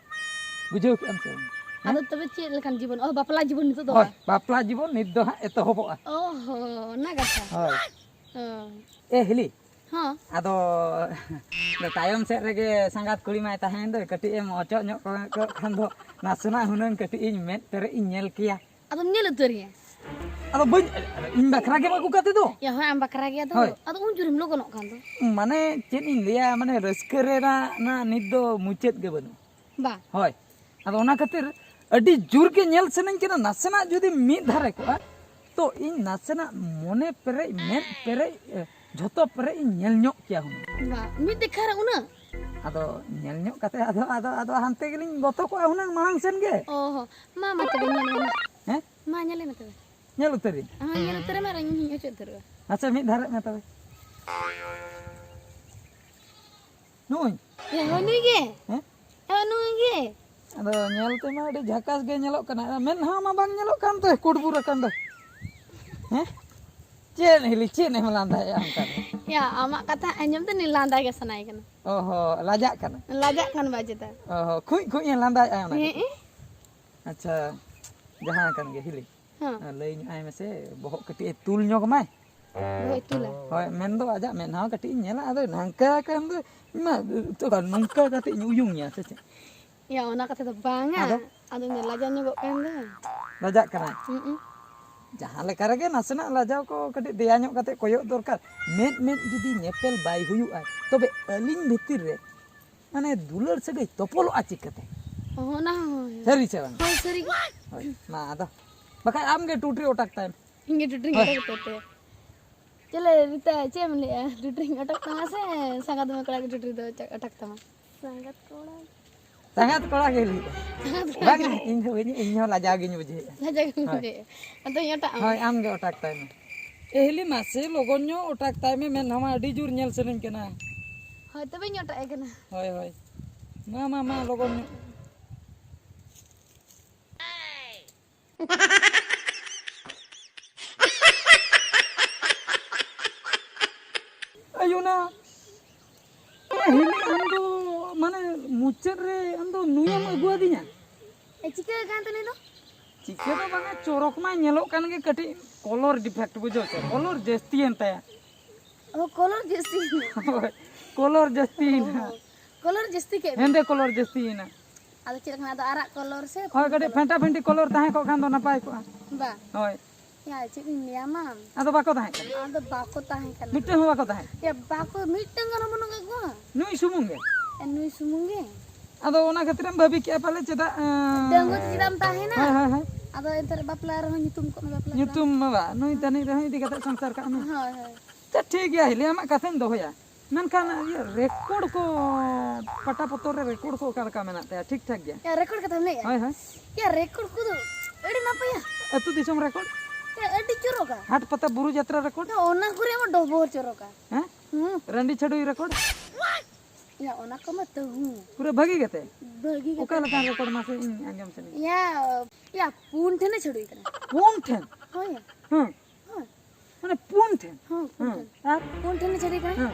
ᱵᱩᱡᱷᱟᱹᱣ ᱠᱮᱜᱼᱟᱢ ᱥᱮ ᱵᱟᱝ? ᱦᱮᱸ? ᱟᱫᱚ ᱛᱚᱵᱮ ᱪᱮᱫ ᱞᱮᱠᱟᱱ ᱡᱤᱵᱚᱱ? ᱚ, ᱵᱟᱯᱞᱟ ᱡᱤᱵᱚᱱ ᱱᱤᱛᱚᱜ ᱫᱚ ᱦᱳᱭ, ᱵᱟᱝ? ᱵᱟᱯᱞᱟ ᱡᱤᱵᱚᱱ ᱱᱤᱛ ᱫᱚ ᱦᱟᱸᱜ ᱮᱛᱚᱦᱚᱵᱚᱜᱼᱟ᱾ ᱚ ᱦᱚᱸ, ᱚᱱᱟ ᱠᱟᱛᱷᱟ᱾ ᱦᱳᱭ᱾ ᱚ᱾ ᱮ ᱦᱤᱞᱤ, ᱦᱚᱸ᱾ ᱟᱫᱚ ᱛᱟᱭᱚᱢ ᱥᱮᱫ ᱨᱮᱜᱮ ᱥᱟᱸᱜᱟᱛ ᱠᱩᱲᱤ ᱢᱟᱭ ᱛᱟᱦᱮᱸᱭᱮᱱ ᱫᱚ, ᱠᱟᱹᱴᱤᱡ ᱮᱢ ᱚᱪᱚᱜ ᱧᱚᱜ ᱠᱚᱜ ᱠᱷᱟᱱ ᱫᱚ ᱱᱟᱥᱮᱱᱟᱜ ᱦᱩᱱᱟᱹᱝ ᱠᱟᱹᱴᱤᱡ ᱤᱧ ᱢᱮᱫ ᱯᱮᱨᱮᱡ ᱤᱧ ᱧᱮᱞ ᱠᱮᱭᱟ᱾ ᱟᱫᱚᱢ ᱧᱮᱞ ᱩᱛᱟᱹᱨᱤᱧᱟ? ᱟᱫᱚ ᱵᱟᱹᱧ, ᱤᱧ ᱵᱟᱠᱷᱨᱟ ᱜᱮᱢ ᱟᱹᱜᱩ ᱠᱟᱫᱮ ᱫᱚ᱾ ᱭᱟ, ᱦᱳᱭ, ᱟᱢ ᱵᱟᱠᱷᱨᱟ ᱜᱮ ᱟᱫᱚ᱾ ᱦᱳᱭ᱾ ᱟᱫᱚ ᱩᱱ ᱡᱳᱨᱮᱢ ᱞᱚᱜᱚᱱᱚᱜ ᱠᱟᱱ ᱫᱚ᱾ ᱢᱟᱱᱮ ᱪᱮᱫ ᱤᱧ ᱞᱟᱹᱭᱟ, ᱢᱟᱱᱮ ᱨᱟᱹᱥᱠᱟᱹ ᱨᱮᱱᱟᱜ ᱱᱟ ᱱᱤᱛ ᱫᱚ ᱢᱩᱪᱟᱹᱫ ᱜᱮ ᱵᱟᱹᱱᱩᱜᱼᱟ᱾ ᱵᱟ᱾ ᱦᱳᱭ, ᱟᱫᱚ ᱚᱱᱟ ᱠᱷᱟᱹᱛᱤᱨ ᱟᱹᱰᱤ ᱡᱳᱨ ᱜᱮ ᱧᱮᱞ ᱥᱟᱱᱟᱧ ᱠᱟᱱᱟ, ᱱᱟᱥᱮᱱᱟᱜ ᱡᱩᱫᱤ ᱢᱤᱫ ᱫᱷᱟᱨᱮ ᱠᱚᱜᱼᱟ, ᱛᱚ ᱤᱧ ᱱᱟᱥᱮᱱᱟᱜ ᱢᱚᱱᱮ ᱯᱮᱨᱮᱡ, ᱢᱮᱫ ᱯᱮᱨᱮᱡ, ᱮ, ᱡᱷᱚᱛᱚ ᱯᱮᱨᱮᱡ ᱤᱧ ᱧᱮᱞ ᱧᱚᱜ ᱠᱮᱭᱟ ᱦᱩᱱᱟᱹᱝ᱾ ᱵᱟ, ᱢᱤᱫ ᱫᱮᱠᱷᱟ ᱨᱮ ᱩᱱᱟᱹᱜ? ᱟᱫᱚ ᱧᱮᱞ ᱧᱚᱜ ᱠᱟᱛᱮ ᱟᱫᱚ, ᱟᱫᱚ, ᱟᱫᱚ ᱦᱟᱱᱛᱮ ᱜᱮᱞᱤᱧ ᱵᱚᱛᱚ ᱠᱚᱜᱼᱟ ᱦᱩᱱᱟᱹᱝ ᱢᱟᱲᱟᱝ ᱥᱮᱱ ᱜᱮ᱾ ᱚ ᱦᱚᱸ, ᱢᱟ, ᱢᱟ ᱛᱚᱵᱮ ᱧᱮᱞ ᱢᱮ ᱢᱟ᱾ ᱦᱮᱸ? ᱢᱟ, ᱧᱮᱞᱮ ᱢᱮ ᱛᱚᱵᱮ᱾ ᱧᱮᱞ ᱩᱛᱟᱹᱨᱤᱧ? ᱦᱚᱸ, ᱧᱮᱞ ᱩᱛᱟᱹᱨ ᱢᱮ ᱟᱨ ᱤᱧ ᱦᱚᱸᱧ ᱚᱪᱚᱜ ᱩᱛᱟᱹᱨᱚᱜᱼᱟ᱾ ᱟᱪᱪᱷᱟ, ᱢᱤᱫ ᱫᱷᱟᱨᱮ ᱢᱮ ᱛᱚᱵᱮ᱾ ᱱᱩᱭ? ᱦᱮᱸ, ᱦᱳᱭ ᱱᱩᱭ ᱜᱮ᱾ ᱦᱮᱸ? ᱦᱮᱸ, ᱱᱩᱭ ᱜᱮ᱾ ᱟᱫᱚ ᱧᱮᱞ ᱛᱮᱢᱟ ᱟᱹᱰᱤ ᱡᱷᱟᱠᱟᱥ ᱜᱮ ᱧᱮᱞᱚᱜ ᱠᱟᱱᱟ, ᱢᱮᱫᱦᱟ ᱢᱟ ᱵᱟᱝ ᱧᱮᱞᱚᱜ ᱠᱟᱱ ᱛᱟᱭ, ᱠᱩᱴᱵᱩᱨ ᱟᱠᱟᱱ ᱫᱚ᱾ ᱦᱮᱸ? ᱪᱮᱫ ᱦᱤᱞᱤ, ᱪᱮᱫ ᱮᱢ ᱞᱟᱸᱫᱟᱭᱮᱜᱼᱟ ᱚᱱᱠᱟ ᱫᱚ? ᱭᱟ, ᱟᱢᱟᱜ ᱠᱟᱛᱷᱟ ᱟᱸᱡᱚᱢ ᱛᱮ ᱱᱤ ᱞᱟᱸᱫᱟ ᱜᱮ ᱥᱟᱱᱟᱭᱮ ᱠᱟᱱᱟ᱾ ᱚ ᱦᱚ, ᱞᱟᱡᱟᱜ ᱠᱟᱱᱟ? ᱞᱟᱡᱟᱜ ᱠᱟᱱ ᱵᱟ ᱪᱮᱫᱟ? ᱚ ᱦᱚ, ᱠᱷᱩᱡ ᱠᱷᱩᱡ ᱮ ᱞᱟᱸᱫᱟᱭᱮᱜᱼᱟ ᱚᱱᱟ ᱦᱮᱸ, ᱠᱟᱛᱷᱟ᱾ ᱮ? ᱟᱪᱪᱷᱟ, ᱡᱟᱦᱟᱸ ᱠᱟᱱ ᱜᱮ ᱦᱤᱞᱤ᱾ ᱦᱮᱸ᱾ ᱞᱟᱹᱭ ᱧᱚᱜ ᱟᱭ ᱢᱮᱥᱮ, ᱵᱚᱦᱚᱜ ᱠᱟᱹᱴᱤᱡ ᱮ ᱛᱩᱞ ᱧᱚᱜ ᱢᱟᱭ᱾ ᱵᱚᱦᱚᱜ ᱮ ᱛᱩᱞᱟ? ᱦᱳᱭ, ᱢᱮᱱᱫᱚ ᱟᱡᱟᱜ ᱢᱮᱫᱦᱟ ᱦᱚᱸ ᱠᱟᱹᱴᱤᱡ ᱤᱧ ᱧᱮᱞᱟ, ᱟᱫᱚ ᱱᱚᱝᱠᱟ ᱠᱷᱟᱱ ᱫᱚ ᱤᱧ ᱢᱟ ᱱᱚᱝᱠᱟ ᱠᱟᱛᱮ ᱤᱧ ᱩᱭᱩᱝ ᱮᱭᱟ ᱥᱮ ᱪᱮᱫ? ᱭᱟ, ᱚᱱᱟ ᱠᱟᱛᱷᱟ ᱫᱚ ᱵᱟᱝᱟ᱾ ᱟᱫᱚ? ᱟᱫᱚ ᱩᱱᱤ ᱞᱟᱡᱟᱣ ᱧᱚᱜᱚᱜ ᱠᱟᱱ ᱫᱚ᱾ ᱞᱟᱡᱟᱜ ᱠᱟᱱᱟᱭ? ᱦᱩᱸ᱾ ᱡᱟᱦᱟᱸ ᱞᱮᱠᱟ ᱨᱮᱜᱮ ᱱᱟᱥᱮᱱᱟᱜ ᱞᱟᱡᱟᱣ ᱠᱚ ᱠᱟᱹᱴᱤᱡ ᱫᱮᱭᱟ ᱧᱚᱜ ᱠᱟᱛᱮ ᱠᱚᱭᱚᱜ ᱫᱚᱨᱠᱟᱨ᱾ ᱢᱮᱫ ᱢᱮᱫ ᱡᱩᱫᱤ ᱧᱮᱯᱮᱞ ᱵᱟᱭ ᱦᱩᱭᱩᱜᱼᱟ, ᱛᱚᱵᱮ ᱟᱹᱞᱤᱧ ᱵᱷᱤᱛᱤᱨ ᱨᱮ ᱢᱟᱱᱮ ᱫᱩᱞᱟᱹᱲ ᱥᱟᱹᱜᱟᱹᱭ ᱛᱚᱯᱚᱞᱚᱜᱼᱟ ᱪᱤᱠᱟᱹᱛᱮ? ᱚᱱᱟ ᱦᱚᱸ ᱦᱳᱭ᱾ ᱥᱟᱹᱨᱤ ᱥᱮ ᱵᱟᱝ? ᱦᱳᱭ, ᱥᱟᱹᱨᱤ ᱜᱮ᱾ ᱦᱳᱭ, ᱢᱟ ᱟᱫᱚ᱾ ᱵᱟᱠᱷᱟᱡ ᱟᱢ ᱜᱮ ᱴᱩᱴᱨᱤ ᱚᱴᱟᱠ ᱛᱟᱭ ᱢᱮ᱾ ᱤᱧ ᱜᱮ ᱴᱩᱴᱨᱤᱧ ᱦᱳᱭ᱾ ᱚᱴᱟᱠ ᱛᱟᱭ ᱛᱮ᱾ ᱪᱮᱞᱮ ᱨᱤᱛᱟ, ᱪᱮᱫ ᱮᱢ ᱞᱟᱹᱭᱮᱜᱼᱟ? ᱴᱩᱴᱨᱤᱧ ᱚᱴᱟᱠ ᱛᱟᱢᱟ ᱥᱮ ᱥᱟᱸᱜᱟᱛ ᱢᱟ ᱠᱚᱲᱟ ᱜᱮ ᱴᱩᱴᱨᱤ ᱫᱚ ᱚᱴᱟᱠ ᱛᱟᱢᱟ? ᱥᱟᱸᱜᱟᱛ ᱠᱚᱲᱟ᱾ ᱥᱟᱸᱜᱟᱛ ᱠᱚᱲᱟ ᱜᱮ ᱞᱟᱹᱭᱮᱜᱼᱟ᱾ ᱥᱟᱸᱜᱟᱛ ᱠᱚᱲᱟ ᱵᱟᱝᱟ, ᱜᱮ᱾ ᱤᱧ ᱦᱚᱸ, ᱤᱧ, ᱤᱧ ᱦᱚᱸ ᱞᱟᱡᱟᱣ ᱜᱤᱧ ᱵᱩᱡᱷᱟᱹᱣᱮᱜᱼᱟ᱾ ᱞᱟᱡᱟᱣ ᱜᱤᱧ ᱦᱳᱭ᱾ ᱵᱩᱡᱷᱟᱹᱣᱮᱜᱼᱟ᱾ ᱟᱫᱚᱧ ᱚᱴᱟᱜ ᱟᱢᱟ᱾ ᱦᱳᱭ, ᱟᱢ ᱜᱮ ᱚᱴᱟᱠ ᱛᱟᱭ ᱢᱮ᱾ ᱮ ᱦᱤᱞᱤ, ᱢᱟᱥᱮ ᱞᱚᱜᱚᱱ ᱧᱚᱜ ᱚᱴᱟᱠ ᱛᱟᱭ ᱢᱮ, ᱢᱮᱫᱦᱟ ᱢᱟ ᱟᱹᱰᱤ ᱡᱳᱨ ᱧᱮᱞ ᱥᱟᱱᱟᱧ ᱠᱟᱱᱟ᱾ ᱦᱳᱭ, ᱛᱚᱵᱮᱧ ᱚᱴᱟᱜ ᱮ ᱠᱟᱱᱟ᱾ ᱦᱳᱭ, ᱦᱳᱭ᱾ ᱢᱟ, ᱢᱟ, ᱢᱟ, ᱞᱚᱜᱚᱱ ᱧᱚᱜ᱾ ᱟᱭᱳᱱᱟ, ᱮ ᱦᱤᱞᱤ, ᱟᱢ ᱫᱚ ᱢᱟᱱᱮ ᱢᱩᱪᱟᱹᱫ ᱨᱮ ᱟᱢ ᱫᱚ ᱱᱩᱭᱮᱢ ᱟᱹᱜᱩᱣᱟᱫᱤᱧᱟ? ᱮ, ᱪᱤᱠᱟᱹ ᱟᱠᱟᱱ ᱛᱮ ᱱᱩᱭ ᱫᱚ? ᱪᱤᱠᱟᱹ ᱫᱚ ᱵᱟᱝᱟ, ᱪᱚᱨᱚᱠ ᱢᱟᱭ ᱧᱮᱞᱚᱜ ᱠᱟᱱ ᱜᱮ, ᱠᱟᱹᱴᱤᱡ colour defect, ᱵᱩᱡᱷᱟᱹᱣ ᱥᱮ, colour ᱡᱟᱹᱥᱛᱤᱭᱮᱱ ᱛᱟᱭᱟ᱾ ᱚ, colour ᱡᱟᱹᱥᱛᱤᱭᱮᱱᱟ᱾ ᱦᱳᱭ, colour ᱡᱟᱹᱥᱛᱤᱭᱮᱱᱟ᱾ ᱚ, colour ᱡᱟᱹᱥᱛᱤ ᱠᱮᱫ ᱢᱮ᱾ ᱦᱮᱸᱫᱮ colour ᱡᱟᱹᱥᱛᱤᱭᱮᱱᱟ᱾ ᱟᱫᱚ ᱪᱮᱫ ᱞᱮᱠᱟᱱᱟᱜ? ᱟᱫᱚ ᱟᱨᱟᱜ colour ᱥᱮ ᱦᱳᱭ, ᱯᱩᱸᱰ ᱠᱟᱹᱴᱤᱡ colour? ᱯᱷᱮᱱᱴᱟ ᱯᱷᱮᱱᱴᱤ colour ᱛᱟᱦᱮᱸ ᱠᱚᱜ ᱠᱷᱟᱱ ᱫᱚ ᱱᱟᱯᱟᱭ ᱠᱚᱜᱼᱟ᱾ ᱵᱟᱝ᱾ ᱦᱳᱭ᱾ ᱭᱟ, ᱪᱮᱫ ᱤᱧ ᱞᱟᱹᱭᱟᱢᱟ? ᱟᱫᱚ ᱵᱟᱠᱚ ᱛᱟᱦᱮᱸ ᱠᱟᱱᱟ? ᱟᱫᱚ ᱵᱟᱠᱚ ᱛᱟᱦᱮᱸ ᱠᱟᱱᱟ᱾ ᱢᱤᱫᱴᱟᱝ ᱦᱚᱸ ᱵᱟᱠᱚ ᱛᱟᱦᱮᱸ ᱠᱟᱱᱟ? ᱭᱟ, ᱵᱟᱠᱚ, ᱢᱤᱫᱴᱟᱝ ᱜᱟᱱ ᱦᱚᱸ ᱵᱟᱹᱱᱩᱜ ᱠᱟᱜ ᱠᱚᱣᱟ᱾ ᱱᱩᱭ ᱥᱩᱢᱩᱝ ᱜᱮ? ᱮ, ᱱᱩᱭ ᱥᱩᱢᱩᱝ ᱜᱮ? ᱟᱫᱚ ᱚᱱᱟ ᱠᱷᱟᱹᱛᱤᱨᱮᱢ ᱵᱷᱟᱹᱵᱤ ᱠᱮᱜᱼᱟ ᱯᱟᱞᱮ, ᱪᱮᱫᱟᱜ, ᱮᱸ, ᱰᱟᱺᱜᱩᱣᱟᱹ ᱛᱮ ᱪᱮᱫᱟᱜ ᱮᱢ ᱛᱟᱦᱮᱸᱭᱮᱱᱟ? ᱦᱳᱭ, ᱦᱳᱭ, ᱦᱳᱭ᱾ ᱟᱫᱚ ᱮᱱᱛᱮ ᱨᱮ ᱵᱟᱯᱞᱟ ᱨᱮᱦᱚᱸ ᱧᱩᱛᱩᱢ ᱠᱚᱜ ᱢᱮ, ᱵᱟᱯᱞᱟ ᱧᱩᱛᱩᱢ ᱠᱚᱲᱟ᱾ ᱢᱟ ᱵᱟ, ᱱᱩᱭ ᱛᱟᱹᱱᱤᱡ ᱨᱮᱦᱚᱸ ᱤᱫᱤ ᱠᱟᱛᱮ ᱥᱚᱝᱥᱟᱨ ᱠᱟᱜ ᱢᱮ᱾ ᱦᱳᱭ, ᱦᱳᱭ᱾ ᱟᱪᱪᱷᱟ, ᱴᱷᱤᱠ ᱜᱮᱭᱟ ᱦᱤᱞᱤ, ᱟᱢᱟᱜ ᱠᱟᱛᱷᱟᱧ ᱫᱚᱦᱚᱭᱟ᱾ ᱢᱮᱱᱠᱷᱟᱱ ᱤᱭᱟᱹ record ᱠᱚ, ᱯᱟᱴᱟ ᱯᱚᱛᱚᱨ ᱨᱮ record ᱠᱚ ᱚᱠᱟ ᱞᱮᱠᱟ ᱢᱮᱱᱟᱜ ᱛᱟᱭᱟ? ᱴᱷᱤᱠ ᱴᱷᱟᱠ ᱜᱮᱭᱟ? ᱭᱟ, record ᱠᱟᱛᱷᱟᱢ ᱞᱟᱹᱭᱮᱜᱼᱟ? ᱦᱳᱭ, ᱦᱳᱭ᱾ ᱭᱟ, record ᱠᱚᱫᱚ ᱟᱹᱰᱤ ᱱᱟᱯᱟᱭᱟ᱾ ᱟᱹᱛᱩ ᱫᱤᱥᱚᱢ record? ᱟᱹᱰᱤ ᱪᱚᱨᱚᱠᱟ᱾ ᱦᱟᱴ ᱯᱟᱛᱟ ᱵᱩᱨᱩ ᱡᱟᱛᱨᱟ ᱨᱮᱠᱚᱨᱰ? ᱚᱱᱟ ᱠᱚᱨᱮ ᱢᱟ ᱰᱚᱵᱚᱨ ᱪᱚᱨᱚᱠᱟ᱾ ᱦᱮᱸ? ᱦᱩᱸ᱾ ᱨᱟᱺᱰᱤ ᱪᱷᱟᱹᱰᱩᱭ ᱨᱮᱠᱚᱨᱰ? ᱭᱟ, ᱚᱱᱟ ᱠᱚᱢᱟ ᱛᱟᱹᱦᱩ᱾ ᱯᱩᱨᱟᱹ ᱵᱷᱟᱹᱜᱤ ᱜᱮᱛᱮ? ᱵᱷᱟᱹᱜᱤ ᱜᱮ᱾ ᱚᱠᱟ ᱞᱮᱠᱟᱱ ᱨᱮᱠᱚᱨᱰ ᱢᱟᱥᱮ ᱤᱧ ᱟᱸᱡᱚᱢ ᱥᱟᱱᱟᱧ? ᱭᱟ, ᱭᱟ, ᱯᱩᱱ ᱴᱷᱮᱱᱮ ᱪᱷᱟᱹᱰᱩᱭ ᱠᱟᱱᱟ᱾ ᱯᱩᱱ ᱴᱷᱮᱱ? ᱦᱳᱭ᱾ ᱦᱮᱸ᱾ ᱦᱳᱭ᱾ ᱢᱟᱱᱮ ᱯᱩᱱ ᱴᱷᱮᱱ? ᱦᱮᱸ, ᱯᱩᱱ ᱦᱮᱸ᱾ ᱴᱷᱮᱱ᱾ ᱟᱨ? ᱯᱩᱱ ᱴᱷᱮᱱᱮ ᱪᱷᱟᱹᱰᱩᱭ ᱠᱟᱱᱟ᱾ ᱦᱮᱸ᱾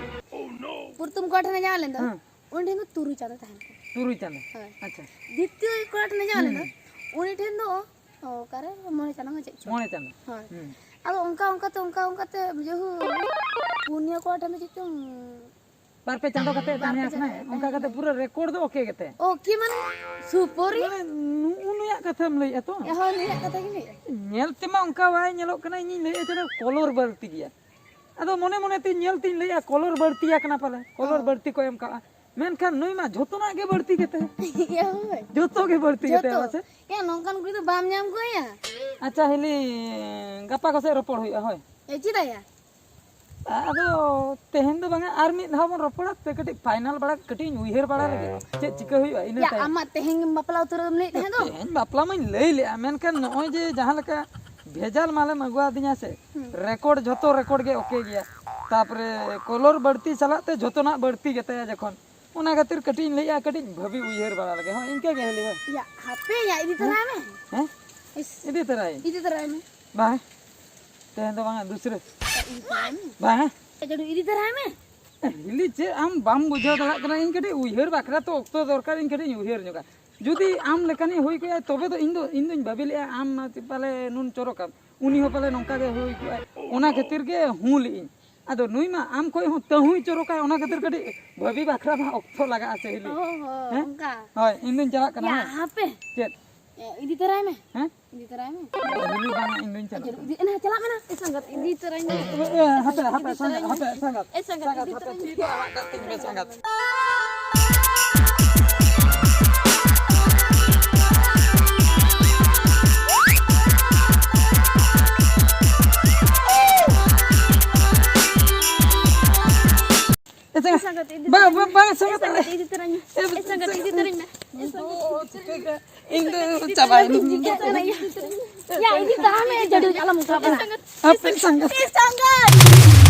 ᱯᱨᱚᱛᱷᱚᱢ ᱠᱚᱲᱟ ᱴᱷᱮᱱᱮ ᱡᱟᱶᱟᱭ ᱞᱮᱱ ᱫᱚ, ᱦᱮᱸ᱾ ᱩᱱᱤ ᱴᱷᱮᱱ ᱫᱚ ᱛᱩᱨᱩᱭ ᱪᱟᱸᱫᱚ ᱛᱟᱦᱮᱱ ᱠᱟᱱᱟ᱾ ᱛᱩᱨᱩᱭ ᱪᱟᱸᱫᱚ? ᱦᱳᱭ᱾ ᱟᱪᱪᱷᱟ᱾ ᱫᱤᱛᱤᱭᱚ ᱠᱚᱲᱟ ᱴᱷᱮᱱᱮ ᱡᱟᱶᱟᱭ ᱞᱮᱱ ᱫᱚ, ᱦᱩᱸ᱾ ᱩᱱᱤ ᱴᱷᱮᱱ ᱫᱚ, ᱚ, ᱚᱠᱟᱨᱮ ᱢᱚᱬᱮ ᱪᱟᱸᱫᱚ ᱢᱟ ᱪᱮᱫ ᱪᱚ᱾ ᱢᱚᱬᱮ ᱪᱟᱸᱫᱚ? ᱦᱳᱭ᱾ ᱦᱩᱸ᱾ ᱟᱫᱚ ᱚᱱᱠᱟ ᱚᱱᱠᱟᱛᱮ, ᱚᱱᱠᱟ ᱚᱱᱠᱟᱛᱮ, ᱡᱮᱦᱩ ᱯᱩᱱᱭᱟᱹ ᱠᱚᱲᱟ ᱴᱷᱮᱱ ᱫᱚ ᱪᱮᱫ ᱪᱚᱝ ᱵᱟᱨ ᱯᱮ ᱪᱟᱸᱫᱚ ᱠᱟᱛᱮ ᱵᱟᱨ ᱯᱮ ᱛᱟᱦᱮᱸ ᱪᱟᱸᱫᱚ ᱟᱥᱱᱟᱭ, ᱠᱟᱛᱮ ᱚᱱᱠᱟ ᱠᱟᱛᱮ ᱛᱟᱦᱮᱸ᱾ ᱯᱩᱨᱟᱹ ᱨᱮᱠᱚᱨᱰ ᱫᱚ ᱳᱠᱮ ᱜᱮᱛᱮ? ᱳᱠᱮ ᱢᱟᱱᱮ ᱥᱩᱯᱚᱨᱤ? ᱢᱟᱱᱮ ᱱᱩᱜᱼᱩ ᱱᱩᱭᱟᱜ ᱠᱟᱛᱷᱟᱢ ᱞᱟᱹᱭᱮᱫᱼᱟ ᱛᱚ? ᱦᱳᱭ, ᱱᱩᱭᱟᱜ ᱠᱟᱛᱷᱟ ᱜᱤᱧ ᱞᱟᱹᱭᱮᱫᱼᱟ᱾ ᱧᱮᱞ ᱛᱮᱢᱟ ᱚᱱᱠᱟ ᱵᱟᱭ ᱧᱮᱞᱚᱜ ᱠᱟᱱᱟ, ᱤᱧᱤᱧ ᱞᱟᱹᱭᱮᱫᱼᱟ ᱪᱮᱫ ᱠᱚᱞᱚᱨ ᱵᱟᱹᱲᱛᱤ ᱜᱮᱭᱟ᱾ ᱟᱫᱚ ᱢᱚᱱᱮ ᱢᱚᱱᱮ ᱛᱮ ᱧᱮᱞ ᱛᱤᱧ ᱞᱟᱹᱭᱮᱫᱼᱟ ᱠᱚᱞᱚᱨ ᱵᱟᱹᱲᱛᱤᱭᱟ ᱠᱟᱱᱟ ᱯᱟᱞᱮ, ᱠᱚᱞᱚᱨ ᱦᱳᱭ᱾ ᱵᱟᱹᱲᱛᱤ ᱠᱚ ᱮᱢ ᱠᱟᱜᱼᱟ᱾ ᱢᱮᱱᱠᱷᱟᱱ ᱱᱩᱭ ᱢᱟ ᱡᱷᱚᱛᱚᱱᱟᱜ ᱜᱮ ᱵᱟᱹᱲᱛᱤ ᱜᱮᱛᱟᱭ᱾ ᱤᱭᱟᱹ ᱦᱳᱭ᱾ ᱡᱷᱚᱛᱚ ᱜᱮ ᱵᱟᱹᱲᱛᱤ ᱜᱮᱛᱟᱭᱟ ᱡᱷᱚᱛᱚ᱾ ᱢᱟᱥᱮ᱾ ᱭᱟ, ᱱᱚᱝᱠᱟᱱ ᱠᱩᱲᱤ ᱫᱚ ᱵᱟᱢ ᱧᱟᱢ ᱠᱚᱣᱟ ᱭᱟ᱾ ᱟᱪᱪᱷᱟ ᱦᱤᱞᱤ, ᱜᱟᱯᱟ ᱠᱚᱥᱮᱫ ᱨᱚᱯᱚᱲ ᱦᱩᱭᱩᱜᱼᱟ, ᱦᱳᱭ᱾ ᱮ, ᱪᱮᱫᱟᱜ ᱭᱟ? ᱟᱫᱚ ᱛᱮᱦᱮᱧ ᱫᱚ ᱵᱟᱝᱟ, ᱟᱨ ᱢᱤᱫ ᱫᱷᱟᱣ ᱵᱚᱱ ᱨᱚᱯᱚᱲᱟ, ᱛᱮ ᱠᱟᱹᱴᱤᱡ ᱯᱷᱟᱭᱱᱟᱞ ᱵᱟᱲᱟ, ᱠᱟᱹᱴᱤᱡ ᱤᱧ ᱩᱭᱦᱟᱹᱨ ᱵᱟᱲᱟ ᱞᱮᱜᱮ, ᱪᱮᱫ ᱪᱤᱠᱟᱹ ᱦᱩᱭᱩᱜᱼᱟ ᱤᱱᱟᱹ ᱭᱟ, ᱛᱟᱭᱚᱢ᱾ ᱟᱢᱟᱜ ᱛᱮᱦᱮᱧ ᱜᱮᱢ ᱵᱟᱯᱞᱟ ᱩᱛᱟᱹᱨᱚᱜ ᱮᱢ ᱞᱟᱹᱭᱮᱫ ᱛᱟᱦᱮᱸ ᱫᱚ? ᱛᱮᱦᱮᱧ ᱵᱟᱯᱞᱟ ᱢᱟᱧ ᱞᱟᱹᱭ ᱞᱮᱜᱼᱟ, ᱢᱮᱱᱠᱷᱟᱱ ᱱᱚᱜᱼᱚᱭ ᱡᱮ ᱡᱟᱦᱟᱸ ᱞᱮᱠᱟ ᱵᱷᱮᱡᱟᱞ ᱢᱟᱞᱮᱢ ᱟᱹᱜᱩᱣᱟᱫᱤᱧᱟ ᱥᱮ, ᱦᱩᱸ᱾ ᱨᱮᱠᱚᱨᱰ ᱡᱷᱚᱛᱚ ᱨᱮᱠᱚᱨᱰ ᱜᱮ ᱳᱠᱮ ᱜᱮᱭᱟ, ᱛᱟᱯᱚᱨᱮ ᱠᱚᱞᱚᱨ ᱵᱟᱹᱲᱛᱤ ᱥᱟᱞᱟᱜ ᱛᱮ ᱡᱷᱚᱛᱚᱱᱟᱜ ᱵᱟᱹᱲᱛᱤ ᱜᱮᱛᱟᱭᱟ ᱡᱚᱠᱷᱚᱱ, ᱚᱱᱟ ᱠᱷᱟᱹᱛᱤᱨ ᱠᱟᱹᱴᱤᱡ ᱤᱧ ᱞᱟᱹᱭᱮᱜᱼᱟ, ᱠᱟᱹᱴᱤᱡ ᱵᱷᱟᱹᱵᱤ ᱩᱭᱦᱟᱹᱨ ᱵᱟᱲᱟ ᱞᱮᱜᱮ᱾ ᱦᱳᱭ, ᱤᱱᱠᱟᱹ ᱜᱮ ᱦᱤᱞᱤ, ᱦᱳᱭ᱾ ᱭᱟ, ᱦᱟᱯᱮ ᱭᱟ, ᱤᱫᱤ ᱛᱚᱨᱟᱭ ᱢᱮ᱾ ᱦᱮᱸ? ᱤᱥ᱾ ᱤᱫᱤ ᱛᱚᱨᱟᱭ᱾ ᱤᱫᱤ ᱛᱚᱨᱟᱭ ᱢᱮ᱾ ᱵᱟᱝ᱾ ᱛᱮᱦᱮᱧ ᱫᱚ ᱵᱟᱝᱟ, ᱫᱩᱥᱨᱟᱹ᱾ ᱤᱫᱤ ᱛᱚᱨᱟᱭ ᱢᱮ᱾ ᱵᱟᱝ᱾ ᱮ, ᱪᱟᱹᱰᱩ, ᱤᱫᱤ ᱛᱚᱨᱟᱭ ᱢᱮ᱾ ᱮ, ᱦᱤᱞᱤ, ᱪᱮᱫ ᱟᱢ ᱵᱟᱢ ᱵᱩᱡᱷᱟᱹᱣ ᱫᱟᱲᱮᱭᱟᱜ ᱠᱟᱱᱟ? ᱤᱧ ᱠᱟᱹᱴᱤᱡ ᱩᱭᱦᱟᱹᱨ ᱵᱟᱠᱷᱨᱟ ᱛᱚ ᱚᱠᱛᱚ ᱫᱚᱨᱠᱟᱨ, ᱤᱧ ᱠᱟᱹᱴᱤᱡ ᱤᱧ ᱩᱭᱦᱟᱹᱨ ᱧᱚᱜᱟ᱾ ᱡᱩᱫᱤ ᱟᱢ ᱞᱮᱠᱟᱱᱤᱡ ᱦᱩᱭ ᱠᱚᱜᱼᱟᱭ, ᱛᱚᱵᱮ ᱫᱚ ᱤᱧ ᱫᱚ, ᱤᱧ ᱫᱚᱧ ᱵᱷᱟᱹᱵᱤ ᱞᱮᱜᱼᱟ, ᱟᱢ ᱢᱟ ᱯᱟᱞᱮ ᱱᱩᱱ ᱪᱚᱨᱚᱠᱟᱢ, ᱩᱱᱤ ᱦᱚᱸ ᱯᱟᱞᱮ ᱱᱚᱝᱠᱟ ᱜᱮ ᱦᱩᱭ ᱠᱚᱜᱼᱟᱭ, ᱚᱱᱟ ᱠᱷᱟᱹᱛᱤᱨ ᱜᱮ ᱦᱩᱸ ᱞᱮᱜᱼᱤᱧ᱾ ᱟᱫᱚ ᱱᱩᱭ ᱢᱟ ᱟᱢ ᱠᱷᱚᱡ ᱦᱚᱸ ᱛᱟᱹᱦᱩᱭ ᱪᱚᱨᱚᱠᱟᱭ, ᱚᱱᱟ ᱠᱷᱟᱹᱛᱤᱨ ᱠᱟᱹᱴᱤᱡ ᱵᱷᱟᱹᱵᱤ ᱵᱟᱠᱷᱨᱟ ᱢᱟ ᱚᱠᱛᱚ ᱞᱟᱜᱟᱜᱼᱟ ᱥᱮ ᱦᱤᱞᱤ᱾ ᱚ ᱦᱚᱸ, ᱦᱮᱸ? ᱚᱱᱠᱟ᱾ ᱦᱳᱭ, ᱤᱧ ᱫᱩᱧ ᱪᱟᱞᱟᱜ ᱠᱟᱱᱟ, ᱭᱟ, ᱦᱮᱸ? ᱦᱟᱯᱮ᱾ ᱪᱮᱫ? ᱮ, ᱤᱫᱤ ᱛᱚᱨᱟᱭ ᱢᱮ᱾ ᱦᱮᱸ? ᱤᱫᱤ ᱛᱚᱨᱟᱭ ᱢᱮ᱾ ᱦᱤᱞᱤ ᱵᱟᱝᱟ, ᱤᱧ ᱫᱩᱧ ᱪᱟᱞᱟᱜ ᱟᱪᱪᱷᱟ, ᱠᱟᱱᱟ᱾ ᱤᱫᱤ, ᱮ, ᱦᱟᱯᱮ, ᱦᱟᱯᱮ, ᱤᱫᱤ ᱛᱚᱨᱟᱭ ᱢᱮ᱾ ᱮ, ᱮ, ᱦᱟᱯᱮ, ᱦᱟᱯᱮ, ᱤᱫᱤ ᱛᱚᱨᱟᱭ ᱥᱟᱸᱜᱟᱛ, ᱢᱮ᱾ ᱦᱟᱯᱮ, ᱮ, ᱥᱟᱸᱜᱟᱛ, ᱥᱟᱸᱜᱟᱛ, ᱤᱫᱤ ᱦᱟᱯᱮ, ᱛᱚᱨᱟᱭ ᱢᱮ᱾ ᱛᱤ ᱫᱚ ᱟᱲᱟᱜ ᱠᱟᱜ ᱛᱤᱧ ᱢᱮ, ᱥᱟᱸᱜᱟᱛ᱾ ᱮ, ᱥᱟᱸᱜᱟᱛ, ᱤᱫᱤ ᱵᱟᱝ, ᱛᱚᱨᱟᱧ ᱵᱟᱝ, ᱢᱮ᱾ ᱵᱟᱝ, ᱥᱟᱸᱜᱟᱛ ᱮ, ᱟᱞᱮ᱾ ᱥᱟᱸᱜᱟᱛ, ᱤᱫᱤ ᱛᱚᱨᱟᱧ ᱢᱮ᱾ ᱮ, ᱥᱟᱸᱜᱟᱛ, ᱤᱫᱤ ᱛᱚᱨᱟᱧ ᱢᱮ᱾ ᱤᱧ ᱫᱚ ᱪᱟᱵᱟᱭᱮᱱᱟᱹᱧ᱾ ᱤᱧ ᱫᱚ ᱪᱟᱵᱟᱭᱮᱱᱟᱹᱧ᱾ ᱭᱟ, ᱤᱫᱤ ᱛᱟᱨᱟ ᱢᱮ, ᱡᱟᱹᱰᱩ ᱟᱞᱚᱢ ᱚᱱᱠᱟ ᱵᱟᱲᱟ᱾ ᱦᱟᱯᱮ, ᱥᱟᱸᱜᱟᱛ᱾ ᱮ, ᱥᱟᱸᱜᱟᱛ᱾